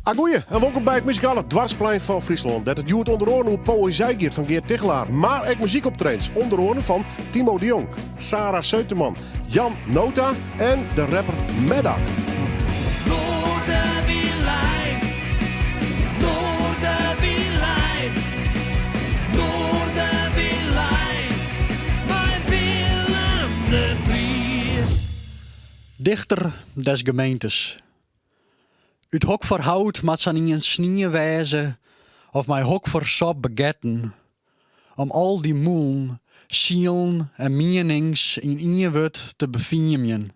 Agoeie en wolkom by it muzikale doarpsplein fan Fryslân, dêr't it hjoed ûnder oaren oer poëzij giet fan Geart Tigchelaar, mar ek muzykoptredens, ûnder oaren fan Timo de Jong, Sarah Seuterman, Jan Nota en de rapper Maddock. Dichter des gemeentes. Ut hokfoar hout moat sa'n ien snien wêze of mei hokfoar sop begetten om al dy mûlen, sielen en mienings yn ien wurd te befiemjen.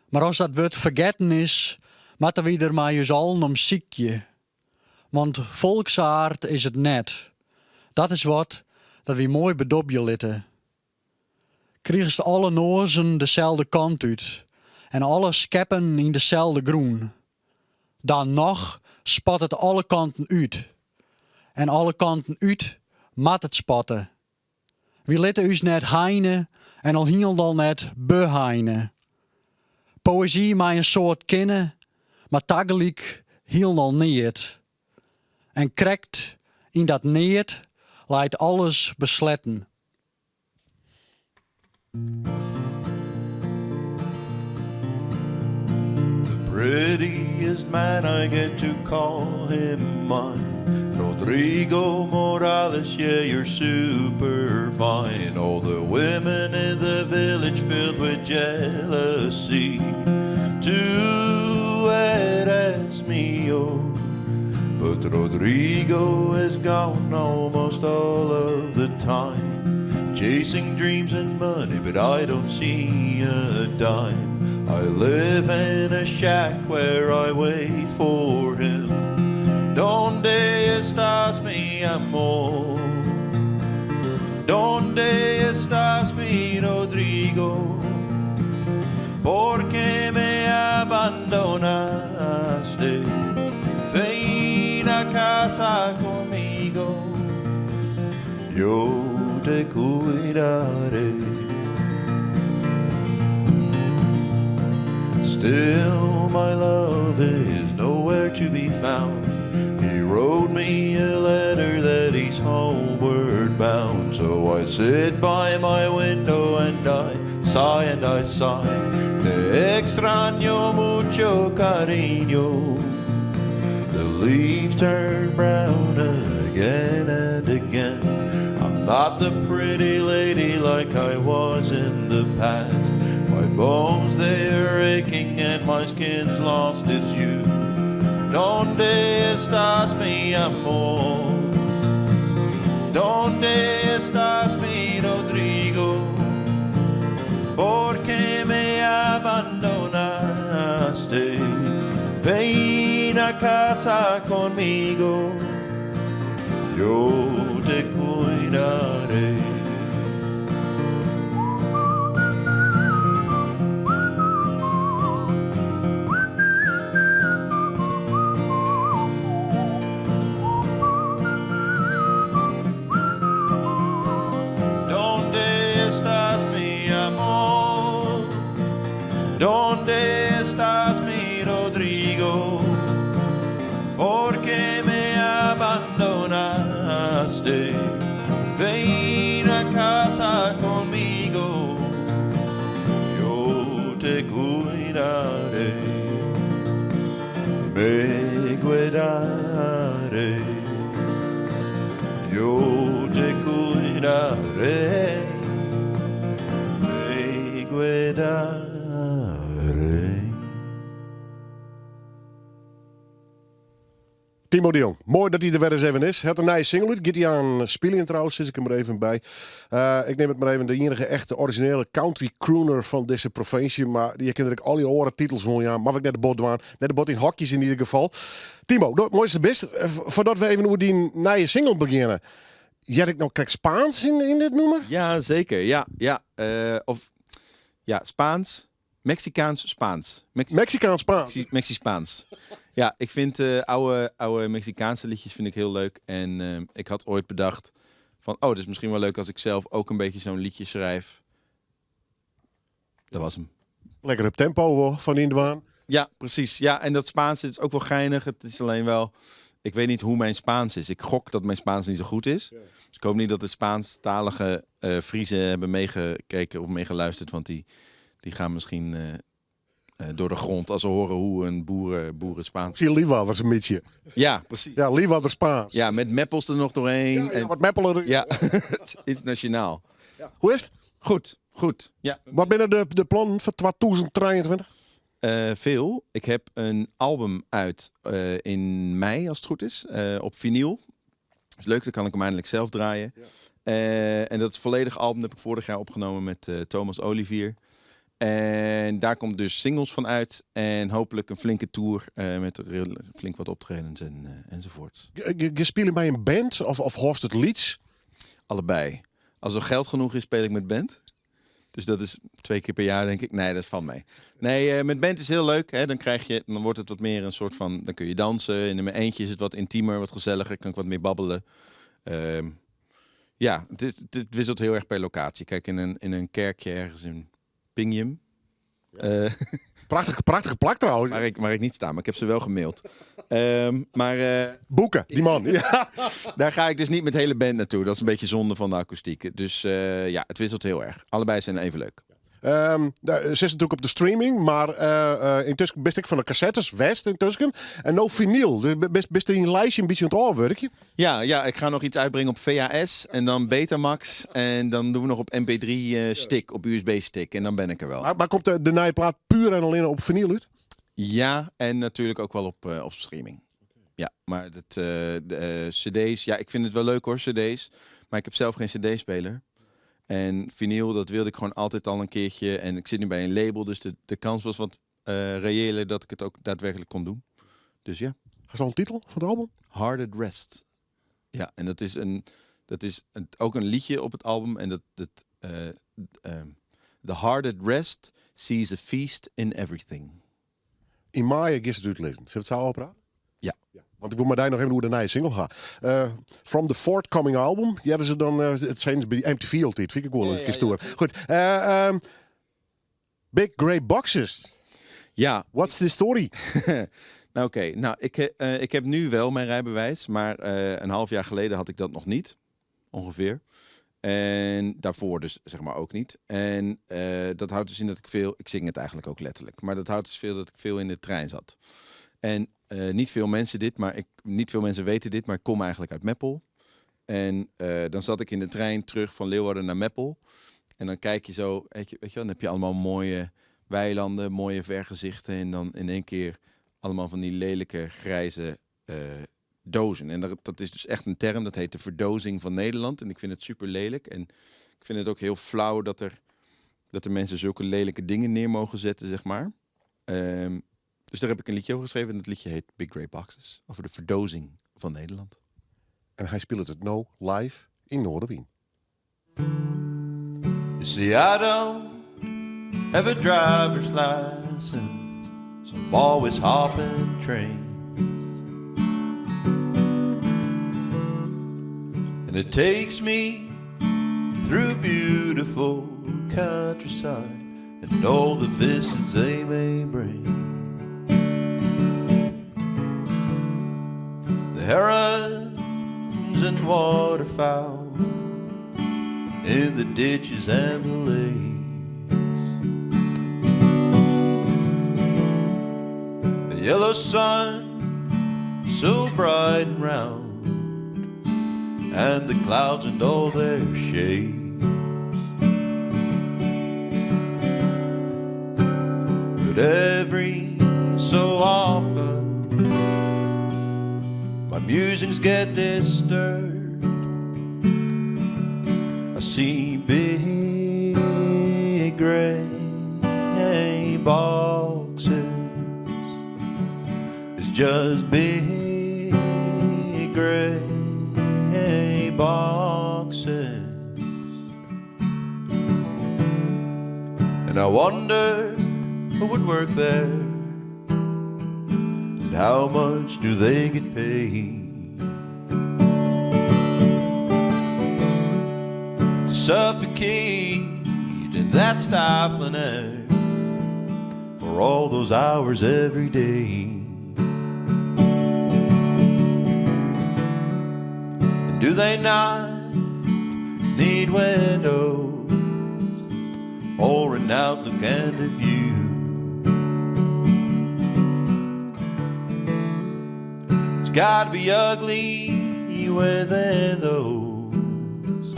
Mar as dat wurd fergetten is, moatte wy der mei ús allen om sykje. Want folksaard is it net. Dat is wat dat wy moai bedobje litte. Krigest alle noazen deselde kant út en alle skeppen yn deselde grûn, dan noch spat it alle kanten út. En alle kanten út moat it spatte. Wy litte ús net heine en al hielendal net beheine. Poëzy mei in soad kinne, mar tagelyk hielendal neat. En krekt yn dat neat leit alles besletten. The prettiest man I get to call him mine Rodrigo Morales, yeah you're super fine All the women in the village filled with jealousy Tú eres mío But Rodrigo is gone almost all of the time Chasing dreams and money, but I don't see a dime I live in a shack where I wait for him Donde estás mi amor? Donde estás mi Rodrigo? Por qué me abandonaste? Ven a casa conmigo Yo te cuidaré Still my love is nowhere to be found He wrote me a letter that he's homeward bound So I sit by my window and I sigh and I sigh Te extraño mucho cariño The leaves turn brown again and again I'm not the pretty lady like I was in the past My bones they are aching and my skin's lost its youth Donde estás mi amor? Donde estás mi Rodrigo? Por qué me abandonaste? Ven a casa conmigo Yo te cuidaré. Donde estás mi amor? Donde estás mi Rodrigo? Por qué me abandonaste? Ven a casa conmigo Yo te cuidaré Me cuidaré Yo te cuidaré Me cuidaré Timo de Jong, moai dat hy der wer ris even is. Hat in nije single út, giet hy oan spyljen trouwens, sis ik him der even by. Eh, ik neam it mar even de ienige echte orizjinele country crooner fan dizze provinsje. Mar je kinne der ek al dy oare titels oan jaan. Moat ik net de bot dwaan. Net de bot yn hokjes yn ieder gefal. Timo, moai datst der bist. Eh, foardat we even oer dyn nije single begjinne. Hear ik no krekt Spaans yn dit nûmer? Ja, zeker. Ja, ja. Eh, of ja, Spaans. Mexicaans Spaans. Mexicaans Spaans? Mexi-Spaans. Ja, ik vind uh, oude, oude Mexicaanse liedjes vind ik heel leuk. En uh, ik had ooit bedacht van, oh, het is misschien wel leuk als ik zelf ook een beetje zo'n liedje schrijf. Dat was hem. Lekker op tempo hoor, fan yn dwaan. ja, precies. Ja, en dat Spaans is ook wel geinig. Het is alleen wel... Ik weet niet hoe mijn Spaans is. Ik gok dat mijn Spaans niet zo goed is. Dus ik hoop niet dat de Spaanstalige Friezen hebben meegekeken of meegeluisterd. Want die gaan misschien door de grond als ze horen hoe een boeren Spaans... Zie je Liwwadders een beetje. Ja, precies. Ja, Liwwadder Spaans. Ja, met Meppels er nog doorheen. Ja, ja, en wat Meppelen er. Ja, internationaal. Ja. Hoe is het? Goed, goed. Ja. Wat binnen de plannen voor 2023? Veel. Ik heb een album uit in mei, als het goed is, op vinyl. Dat is leuk, dan kan ik hem eindelijk zelf draaien. Ja. En dat volledige album heb ik vorig jaar opgenomen met Thomas Olivier. En daar komt dus singles van uit. En hopelijk een flinke tour met flink wat optredens enzovoort. Je speelt bij een band of host het lieds? Allebei. Als er geld genoeg is, speel ik met band. Dus dat is 2 keer per jaar, denk ik. Nee, dat valt mee. Nee, met band is heel leuk. Hè? Dan krijg je, dan wordt het wat meer een soort van... Dan kun je dansen. En in mijn eentje is het wat intiemer, wat gezelliger. Kan ik wat meer babbelen. Ja, het wisselt heel erg per locatie. Kijk, in een kerkje ergens in Pingjum. Ja. Prachtige plak trouwens. Waar ik niet sta, maar ik heb ze wel gemaild. Maar Boeken, die man. Ja. Daar ga ik dus niet met de hele band naartoe. Dat is een beetje zonde van de akoestiek. Dus ja, het wisselt heel erg. Allebei zijn even leuk. Nou, ze is natuurlijk op de streaming, maar intussen best ik van de cassettes, West intussen. En no vinyl. Dus best in een lijstje een beetje aan het afwerken. Ja, ik ga nog iets uitbrengen op VHS en dan Betamax. En dan doen we nog op MP3 stick, op USB stick. En dan ben ik er wel. Maar komt de nieuwe plaat puur en alleen op vinyl uit? Ja, en natuurlijk ook wel op streaming. Ja, maar de cd's, ja, ik vind het wel leuk hoor, cd's. Maar ik heb zelf geen cd-speler. En vinyl, dat wilde ik gewoon altijd al een keertje. En ik zit nu bij een label, dus de kans was wat reëler dat ik het ook daadwerkelijk kon doen. Dus ja. Is al een titel van het album? Hard at Rest. Ja, en dat is ook een liedje op het album. En dat The Hard at Rest sees a feast in everything. In mei is het uitlezen. Zullen we het zo over praten? Ja. Ja. Want ik wil maar daar nog even hoe de nieuwe single gaat. From the forthcoming album. Ja, dat is dan het zijn bij MTV altijd. Vind ik wel een keer stoer. Goed. Big Grey Boxes. Ja. What's the story? Nou, oké. Nou, ik heb nu wel mijn rijbewijs, maar een half jaar geleden had ik dat nog niet. Ongeveer. En daarvoor dus ook niet. En dat houdt dus in dat ik veel... Ik zing het eigenlijk ook letterlijk. Maar dat houdt dus veel dat ik veel in de trein zat. En niet veel mensen dit, maar ik, niet veel mensen weten dit, maar ik kom eigenlijk uit Meppel. En dan zat ik in de trein terug van Leeuwarden naar Meppel. En dan kijk je zo, dan heb je allemaal mooie weilanden, mooie vergezichten. En dan in één keer allemaal van die lelijke grijze dozen. En dat is dus echt een term, dat heet de verdozing van Nederland. En ik vind het super lelijk. En ik vind het ook heel flauw dat er mensen zulke lelijke dingen neer mogen zetten. Dus daar heb ik een liedje over geschreven. En dat liedje heet Big Grey Boxes. Over de verdozing van Nederland. En hij speelt het nou live in Noardewyn. You see, I don't have a driver's license. So I'm always hopping trains. And it takes me through beautiful countryside and all the vistas they may bring. The herons and waterfowl in the ditches and the lakes. The yellow sun so bright and round, and the clouds and all their shapes. But every so often my musings get disturbed. I see big gray boxes. It's just big gray boxes. And I wonder who would work there and how much do they get paid to suffocate in that stifling air for For all those hours every day. And do they not need windows or an outlook and a view? It's gotta be ugly within those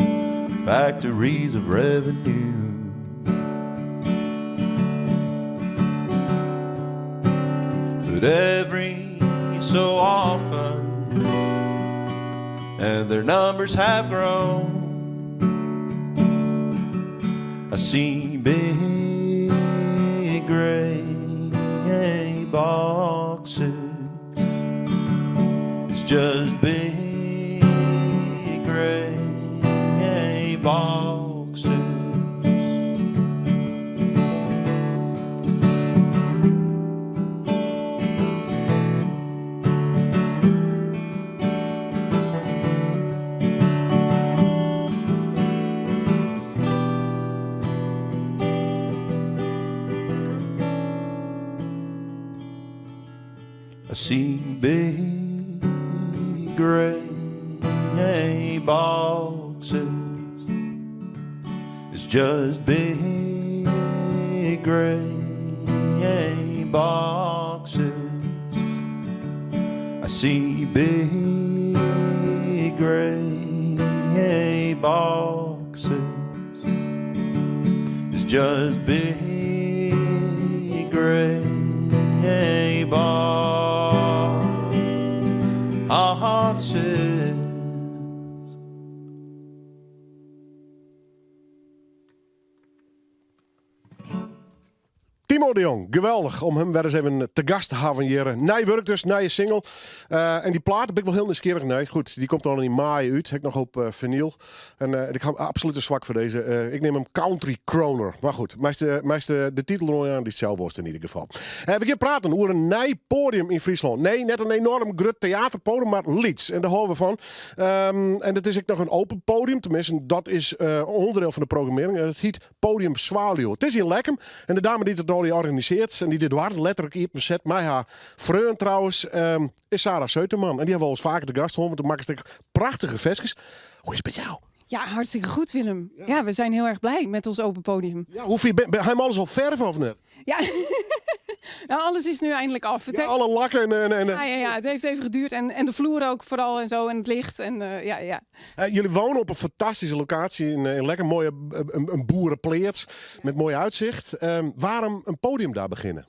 factories of revenue. But every so often, and their numbers have grown, I see big gray boxes. It's just big gray boxes. I see big gray boxes. It's just big gray boxes. I see big gray boxes. It's just big gray boxes. Timo de Jong, geweldich om him wer ris even te gast te hawwen hjir. Nij wurk dus, nije single. En dy plaat bin ik wol hiel nijsgjirrich nei. Goed, dy komt dan yn maaie út. Ek noch op finyl. En ik ha absolút in swak foar dizze. Ik neam him Country Crooner. Mar goed, meist de titel deroan jaan dy'tst sels wolst yn ieder gefal. We gean praten oer in nij poadium yn Fryslân. Nee, net in enoarm grut teaterpoadium, mar lyts. En dêr hâlde we fan. En it is ek noch in open podium. Teminsten, dat is ûnderdiel fan de programmearring. En it hyt Podium Swaluw. It is yn Lekkum en de dame dy't it allegear organisearret en dy't de doarren letterlik iepen set mei har freon trouwens, is Sarah Sötemann. En dy hawwe we al ris faker te gast hân, want do makkest ek prachtige ferskes. Hoe is it mei jou? Ja, hartstikke goed Willem. Ja, we zijn heel erg blij met ons open podium. Ja, hoe fier ben, ha jim alles al ferve of net? Ja, nou, alles is nu eindelijk af. Ja, alle lakken en Ja, het heeft even geduurd. En de vloer ook vooral en zo. En het licht. En, ja. Jullie wonen op een fantastische locatie in lekker mooie een boerenpleats met mooi uitzicht. Waarom een podium daar beginnen?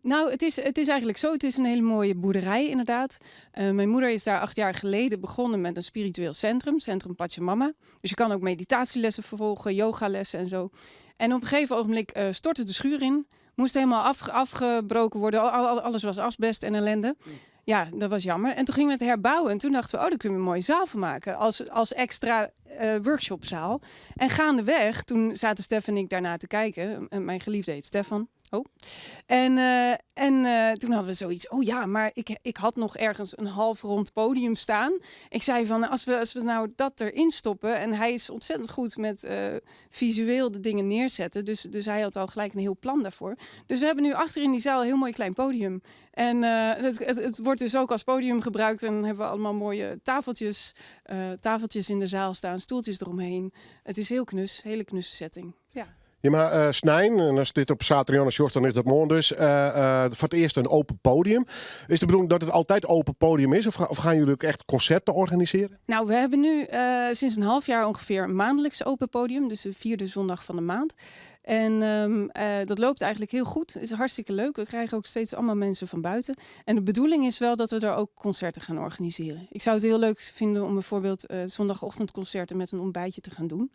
Nou, het is eigenlijk zo. Het is een hele mooie boerderij, inderdaad. Mijn moeder is daar 8 jaar geleden begonnen met een spiritueel centrum, Centrum Pachamama. Dus je kan ook meditatielessen vervolgen, yogalessen en zo. En op een gegeven ogenblik stortte de schuur in. Moest helemaal afgebroken worden. Alles was asbest en ellende. Ja, dat was jammer. En toen gingen we het herbouwen. En toen dachten we, oh, daar kunnen we een mooie zaal van maken. Als extra workshopzaal. En gaandeweg, toen zaten Stef en ik daarna te kijken. En mijn geliefde heet Stefan. Oh. En toen hadden we zoiets. Oh ja, maar ik had nog ergens een half rond podium staan. Ik zei van, als we nou dat erin stoppen. En hij is ontzettend goed met visueel de dingen neerzetten. Dus hij had al gelijk een heel plan daarvoor. Dus we hebben nu achter in die zaal een heel mooi klein podium. En het wordt dus ook als podium gebruikt. En dan hebben we allemaal mooie tafeltjes in de zaal staan, stoeltjes eromheen. Het is heel knus, hele knusse setting. Ja. Ja, maar snein, en as dit op saterdeitejûn sjochst, dan is dat moarn dus. Foar it earst in open podium. Is de bedoeling dat it altyd open podium is? Of gean jim ek echt konserten organisearje? Nou, we hebben nu sinds een half jaar ongeveer een maandelijks open podium. Dus de vierde zondag van de maand. En dat loopt eigenlijk heel goed. Het is hartstikke leuk. We krijgen ook steeds allemaal mensen van buiten. En de bedoeling is wel dat we er ook concerten gaan organiseren. Ik zou het heel leuk vinden om bijvoorbeeld zondagochtendconcerten met een ontbijtje te gaan doen.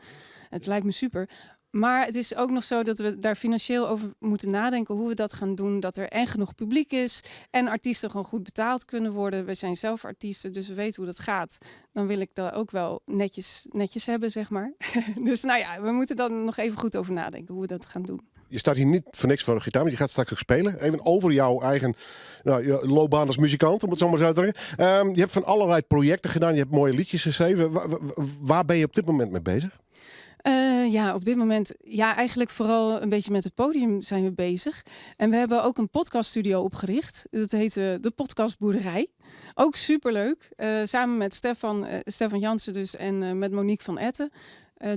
Het lijkt me super. Maar het is ook nog zo dat we daar financieel over moeten nadenken hoe we dat gaan doen. Dat er en genoeg publiek is en artiesten gewoon goed betaald kunnen worden. We zijn zelf artiesten, dus we weten hoe dat gaat. Dan wil ik dat ook wel netjes hebben, zeg maar. Dus nou ja, we moeten dan nog even goed over nadenken hoe we dat gaan doen. Je staat hier niet voor niks voor de gitaar, want je gaat straks ook spelen. Even over jouw eigen, nou, je loopbaan als muzikant, om het zo maar zo uit te drukken. Je hebt van allerlei projecten gedaan, je hebt mooie liedjes geschreven. Waar ben je op dit moment mee bezig? Ja, op dit moment, ja, eigenlijk vooral een beetje met het podium zijn we bezig. En we hebben ook een podcaststudio opgericht. Dat heet de Podcastboerderij. Ook superleuk. Samen met Stefan Jansen dus en met Monique van Etten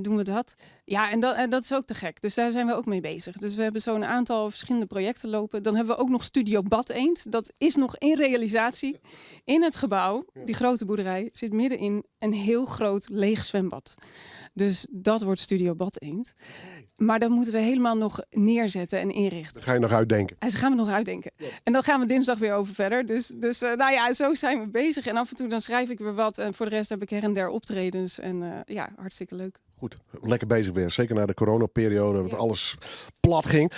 doen we dat. Ja, en dat is ook te gek. Dus daar zijn we ook mee bezig. Dus we hebben zo'n aantal verschillende projecten lopen. Dan hebben we ook nog Studio Bad Eend. Dat is nog in realisatie. In het gebouw, die grote boerderij, zit middenin een heel groot leeg zwembad. Dus dat wordt Studio Bad Eend. Maar dat moeten we helemaal nog neerzetten en inrichten. Dat ga je nog uitdenken. En ze gaan we nog uitdenken. En dan gaan we dinsdag weer over verder. Dus nou ja, zo zijn we bezig. En af en toe dan schrijf ik weer wat. En voor de rest heb ik her en der optredens. En ja, hartstikke leuk. Goed, lekker bezig weer. Zeker na de coronaperiode, dat alles plat ging.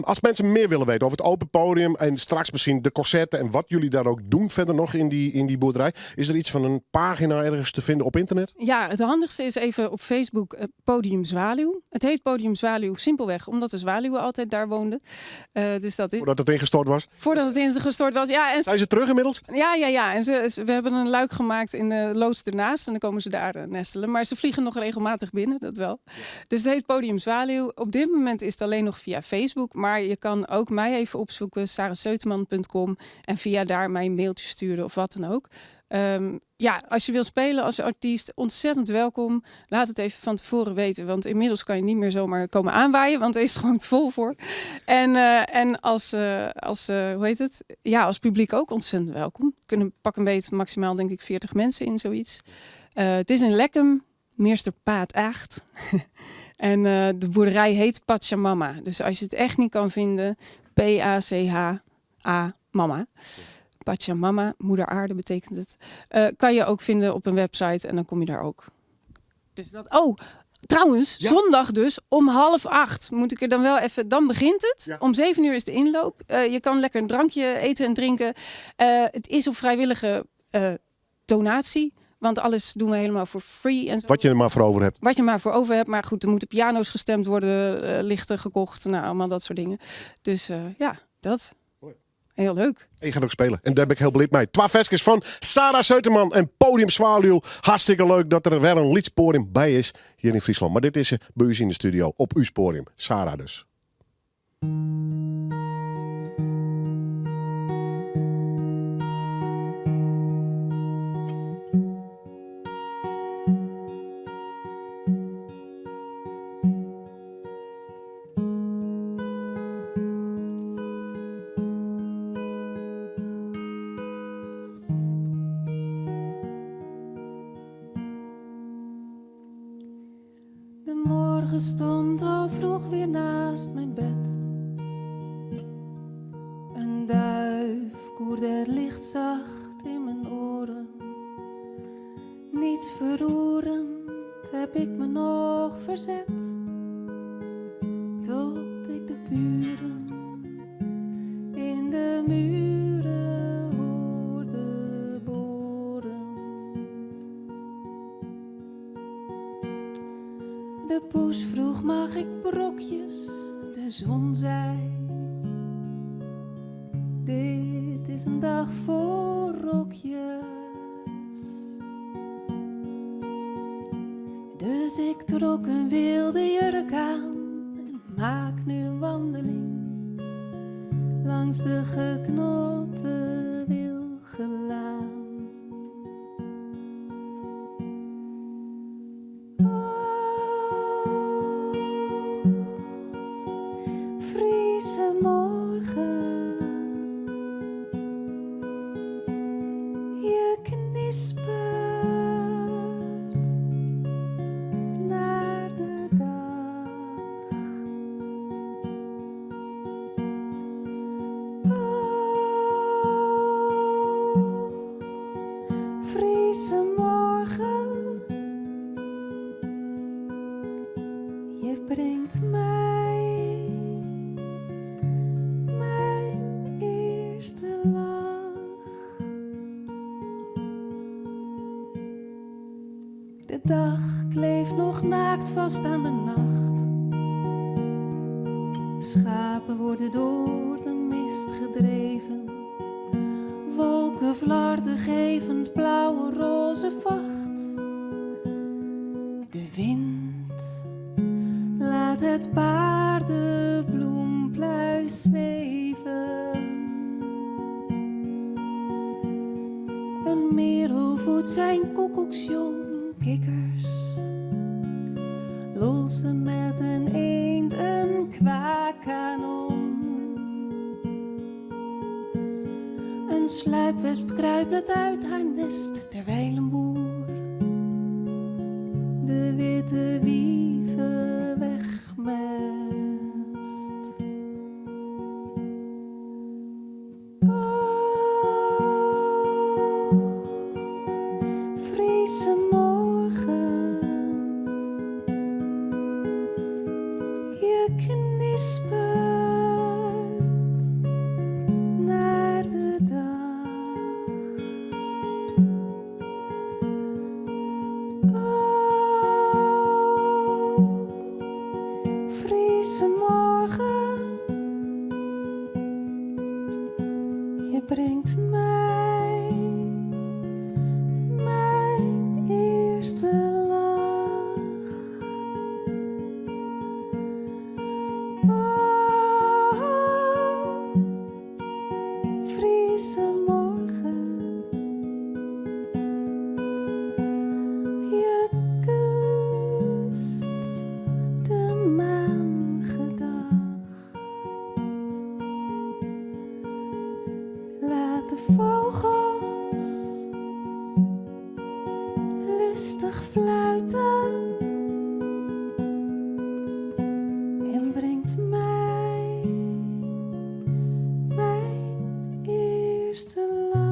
Als mensen meer willen weten over het open podium en straks misschien de concerten en wat jullie daar ook doen verder nog in die boerderij. Is er iets van een pagina ergens te vinden op internet? Ja, het handigste is even op Facebook Podium Zwaluw. Het heet Podium Zwaluw simpelweg omdat de zwaluwen altijd daar woonden. Dus dat is... Voordat het ingestort was? Voordat het ingestort was, ja. En Zijn ze terug inmiddels? Ja, ja, ja. En we hebben een luik gemaakt in de loods ernaast en dan komen ze daar nestelen. Maar ze vliegen nog regelmatig binnen, dat wel. Dus het heet Podium Zwaluw. Op dit moment is het alleen nog via Facebook, maar je kan ook mij even opzoeken, sarahseuterman punt com, en via daar mij een mailtje sturen of wat dan ook. Als je wil spelen als artiest, ontzettend welkom. Laat het even van tevoren weten, want inmiddels kan je niet meer zomaar komen aanwaaien, want er is gewoon te vol voor. En als publiek ook ontzettend welkom. Kunnen pak een beet maximaal denk ik 40 mensen in zoiets. Het is in Lekkum, Meersterpaad 8. En de boerderij heet Pachamama. Dus als je het echt niet kan vinden, P-A-C-H-A mama. Pachamama, moeder aarde betekent het. Kan je ook vinden op een website en dan kom je daar ook. Dus dat, oh, trouwens, zondag dus om 7:30 moet ik er dan wel even, dan begint het. Om 7 uur is de inloop. Je kan lekker een drankje eten en drinken. Het is op vrijwillige donatie. Want alles doen we helemaal voor free. En zo. Wat je er maar voor over hebt. Wat je maar voor over hebt. Maar goed, er moeten piano's gestemd worden, lichten gekocht. Nou, allemaal dat soort dingen. Dus ja, dat. Mooi. Heel leuk. En je gaat ook spelen. En daar ben ik heel blij mee. 2 verskes van Sarah Sötemann en Podium Zwaluw. Hartstikke leuk dat er weer een liedspodium bij is hier in Friesland. Maar dit is bij u in de studio op uw podium. Sarah dus. De morgen stond al vroeg weer naast mijn bed. Een duif koerde het licht zacht in mijn oren. Niets verroerend heb ik me nog verzet. Tot ik de buren in de muren hoorde boren. De poes vroeg, mag ik brokjes? De zon zei, dit is een dag voor rokjes. Dus ik trok een wilde jurk aan en maak nu een wandeling langs de geknotte wilgenlaan. Friese morgen, je knispert naar de dag. Oh, Friese morgen, je brengt mij mijn eerste lach. De dag kleeft nog naakt vast aan de nacht. Schapen worden door de mist gedreven. Wolken flarden gevend blauwe roze vacht. De wind Laat het paardenbloempluis zweven. Een merel voedt zijn koekoeksjong kikkers. Lossen met een eend een kwaakkanon. Een sluipwesp kruipt net uit haar nest terwijl een boer de witte wieven wegmest. Oh, Friese morgen, je knispert naar de dag. Oh, Friese morgen, je brengt mij mijn eerste lach. Oh, Friese morgen, je kust de maan gedag. Laat de vogels lustig fluiten en brengt mij mijn eerste lach.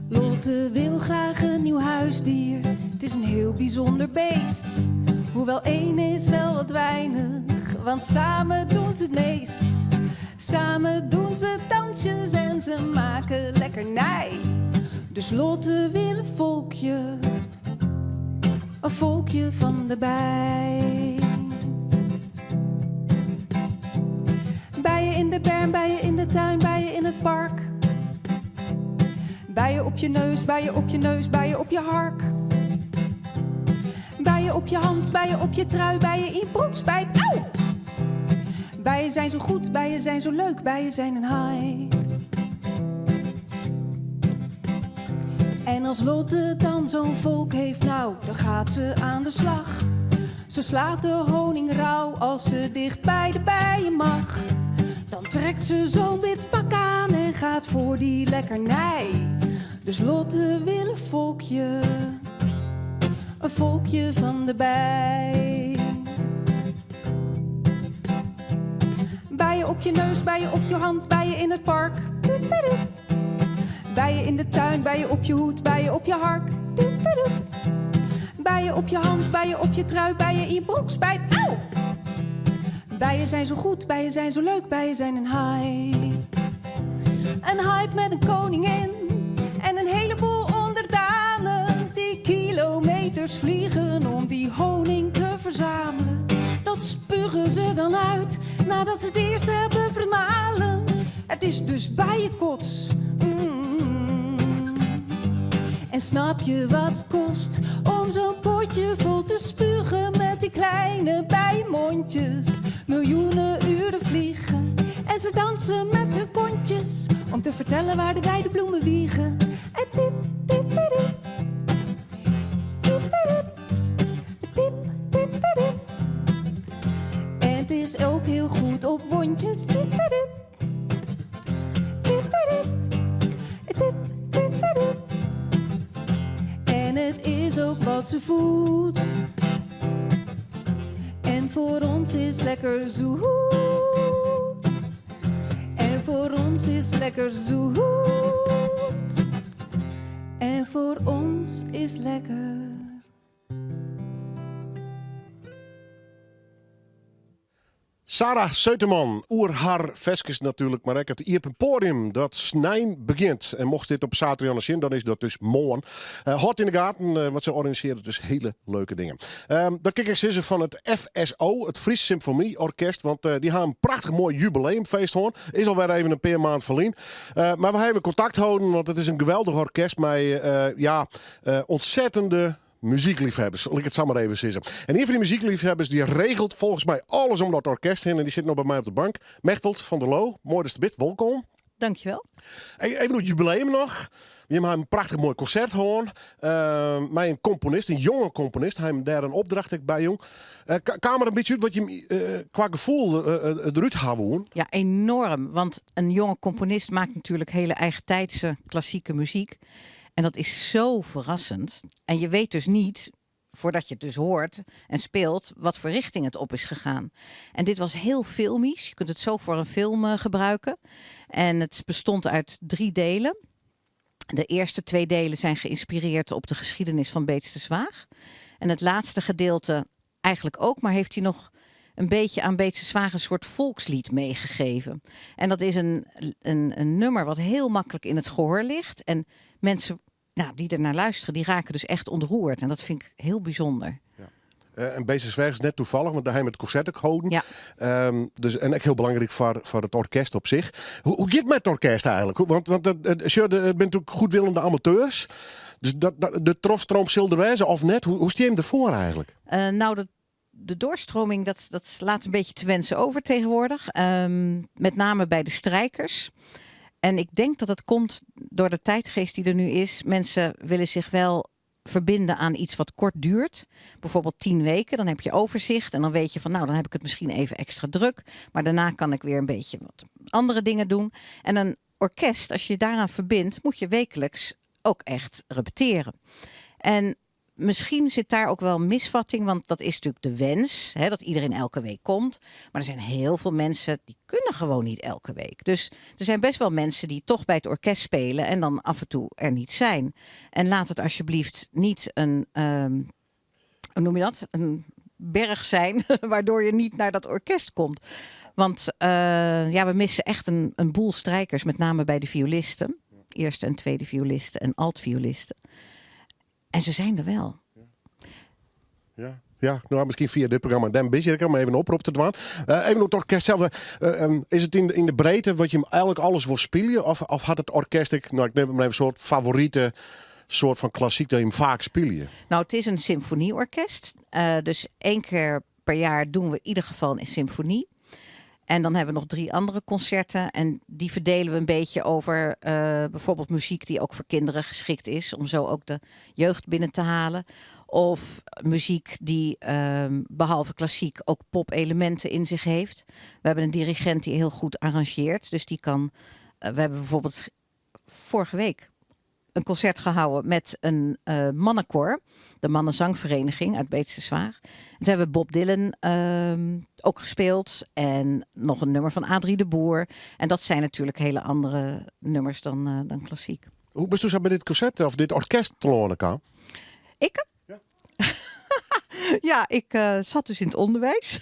Lotte wil graag een nieuw huisdier. Het is een heel bijzonder beest. Hoewel één is wel wat weinig, want samen doen ze het meest. Samen doen ze dansjes en ze maken lekkernij. Dus Lotte wil een volkje, een volkje van de bij. Bijen in de berm, bijen in de tuin, bijen in het park. Bijen op je neus, bijen op je neus, bijen op je hark. Bijen op je hand, bijen op je trui, bijen in je broekspijp. Auw! Bijen zijn zo goed, bijen zijn zo leuk, bijen zijn een haai. En als Lotte dan zo'n volk heeft, nou, dan gaat ze aan de slag. Ze slaat de honing rauw als ze dicht bij de bijen mag. Dan trekt ze zo'n wit pak aan en gaat voor die lekkernij. Dus Lotte wil een volkje, een volkje van de bij. Bijen op je neus, bijen op je hand, bijen in het park. Toet-toet-toet. Bijen in de tuin, bijen op je hoed, bijen op je hark. Toet-toet-toet. Bijen op je hand, bijen op je trui, bijen in je broekspijp. Auw! Bijen zijn zo goed, bijen zijn zo leuk, bijen zijn een hype. Een hype met een koningin en een heleboel onderdanen die kilometers vliegen om die honing te verzamelen. Dat spugen ze dan uit nadat ze het eerst hebben vermalen. Het is dus bijenkots. En snap je wat het kost om zo'n potje vol te spugen met die kleine bijenmondjes? Miljoenen uren vliegen en ze dansen met hun kontjes om te vertellen waar de weidebloemen wiegen. En tip, tip, tip, tip, tip, tip, tip, tip. En het is ook heel goed op wondjes. Tip, tip, tip, tip, tip, tip, tip. En het is ook wat ze voedt. En voor ons is lekker zoet. En voor ons is lekker zoet. En voor ons is lekker. Sarah Seuterman, oer har ferskes natuerlik, mar ek it iepen poadium dat snein begjint. En mochtst dit op saterdeitejûn sjen, dan is dat dus moarn. Hâld yn de gaten, want se organisearret dus hiele leuke dingen. Dat kin ik ek sizze fan it FSO, it Frysk Symfonie Orkest, want dy ha in prachtich moai jubileumfeest hân. Is alwer even in pear maand ferlyn. Mar we ha even kontakt holden, want it is in geweldich orkest mei ja, ontzettende muzykleafhawwers, sil ik it sa mar even sizze. En ien fan dy muzykleafhawwers dy regelt folgens my alles om dat orkest hinne en dy sit no by my op de bank. Mechteld van der Loo, moai datst der bist, wolkom. Dankjewel. Even oer it jubileum noch. Jim ha in prachtich moai konsert hân mei in komponist, in jonge komponist. Hy hat dêr in opdracht ek by jûn. Kaam der in bytsje út wat jim kwa gefoel derút ha woenen? Ja, enorm. Want in jonge componist maakt natuurlijk hele eigentijdse klassieke muziek. En dat is zo verrassend. En je weet dus niet, voordat je het dus hoort en speelt, wat voor richting het op is gegaan. En dit was heel filmisch. Je kunt het zo voor een film gebruiken. En het bestond uit 3 delen. De eerste 2 delen zijn geïnspireerd op de geschiedenis van Beetsterzwaag. En het laatste gedeelte eigenlijk ook, maar heeft hij nog een beetje aan Beetsterzwaag een soort volkslied meegegeven. En dat is een nummer wat heel makkelijk in het gehoor ligt. En mensen, nou, die er naar luisteren, die raken dus echt ontroerd. En dat vind ik heel bijzonder. Ja. En Beetsterzwaag is net toevallig, want daar hebben we het concert ook gehouden. Ja. Dus, en ook heel belangrijk voor het orkest op zich. Hoe gaat het met het orkest eigenlijk? Want het zijn natuurlijk goedwillende amateurs. Dus de trochstroom sil der wêze of net? Hoe sta je hem ervoor eigenlijk? Nou, de doorstroming, dat laat een beetje te wensen over tegenwoordig. Met name bij de strijkers. En ik denk dat dat komt door de tijdgeest die er nu is. Mensen willen zich wel verbinden aan iets wat kort duurt. Bijvoorbeeld 10 weken, dan heb je overzicht. En dan weet je van, nou, dan heb ik het misschien even extra druk. Maar daarna kan ik weer een beetje wat andere dingen doen. En een orkest, als je je daaraan verbindt, moet je wekelijks ook echt repeteren. En misschien zit daar ook wel een misvatting, want dat is natuurlijk de wens, hè, dat iedereen elke week komt. Maar er zijn heel veel mensen die kunnen gewoon niet elke week. Dus er zijn best wel mensen die toch bij het orkest spelen en dan af en toe er niet zijn. En laat het alsjeblieft niet een, hoe noem je dat? Een berg zijn, waardoor je niet naar dat orkest komt. Want we missen echt een boel strijkers, met name bij de violisten. Eerste en tweede violisten en altviolisten. En ze zijn er wel. Ja, ja. Nou, misschien via dit programma Dan Busy, om even een oproep te doen. Even het orkest zelf. Is het in de breedte wat je hem eigenlijk alles wil spelen? Of had het orkest, ik, nou, ik neem het maar even een soort favoriete soort van klassiek dat je hem vaak speelt? Het is een symfonieorkest. Dus 1 keer per jaar doen we in ieder geval een symfonie. En dan hebben we nog 3 andere concerten. En die verdelen we een beetje over bijvoorbeeld muziek die ook voor kinderen geschikt is. Om zo ook de jeugd binnen te halen. Of muziek die behalve klassiek ook pop-elementen in zich heeft. We hebben een dirigent die heel goed arrangeert. Dus die kan... We hebben bijvoorbeeld vorige week een concert gehouden met een mannenkoor. De Mannenzangvereniging uit Beetsterzwaag. En toen hebben we Bob Dylan ook gespeeld. En nog een nummer van Adrie de Boer. En dat zijn natuurlijk hele andere nummers dan klassiek. Hoe bist u zo bij dit concert of dit orkest te komen? Ik? Ja. Ja, ik zat dus in het onderwijs.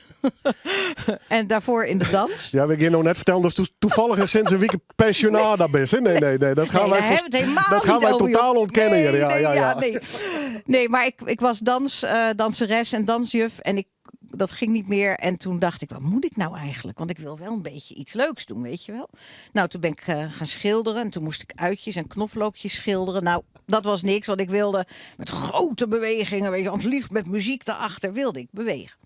En daarvoor in de dans. Ja, we gaan nou net vertellen dat toevallig sinds een week pensionada bent, hè? Nee, nee, nee. Dat gaan Nee, wij daar hebben we het helemaal dat gaan niet wij over, joh. totaal ontkennen hier. Nee, Ja, nee, ja, ja, ja. nee. Nee, maar ik was danseres en dansjuf. En dat ging niet meer. En toen dacht ik, wat moet ik nou eigenlijk? Want ik wil wel een beetje iets leuks doen, weet je wel. Toen ben ik gaan schilderen. En toen moest ik uitjes en knoflookjes schilderen. Dat was niks, want ik wilde met grote bewegingen, weet je, want liefst met muziek daarachter wilde ik bewegen.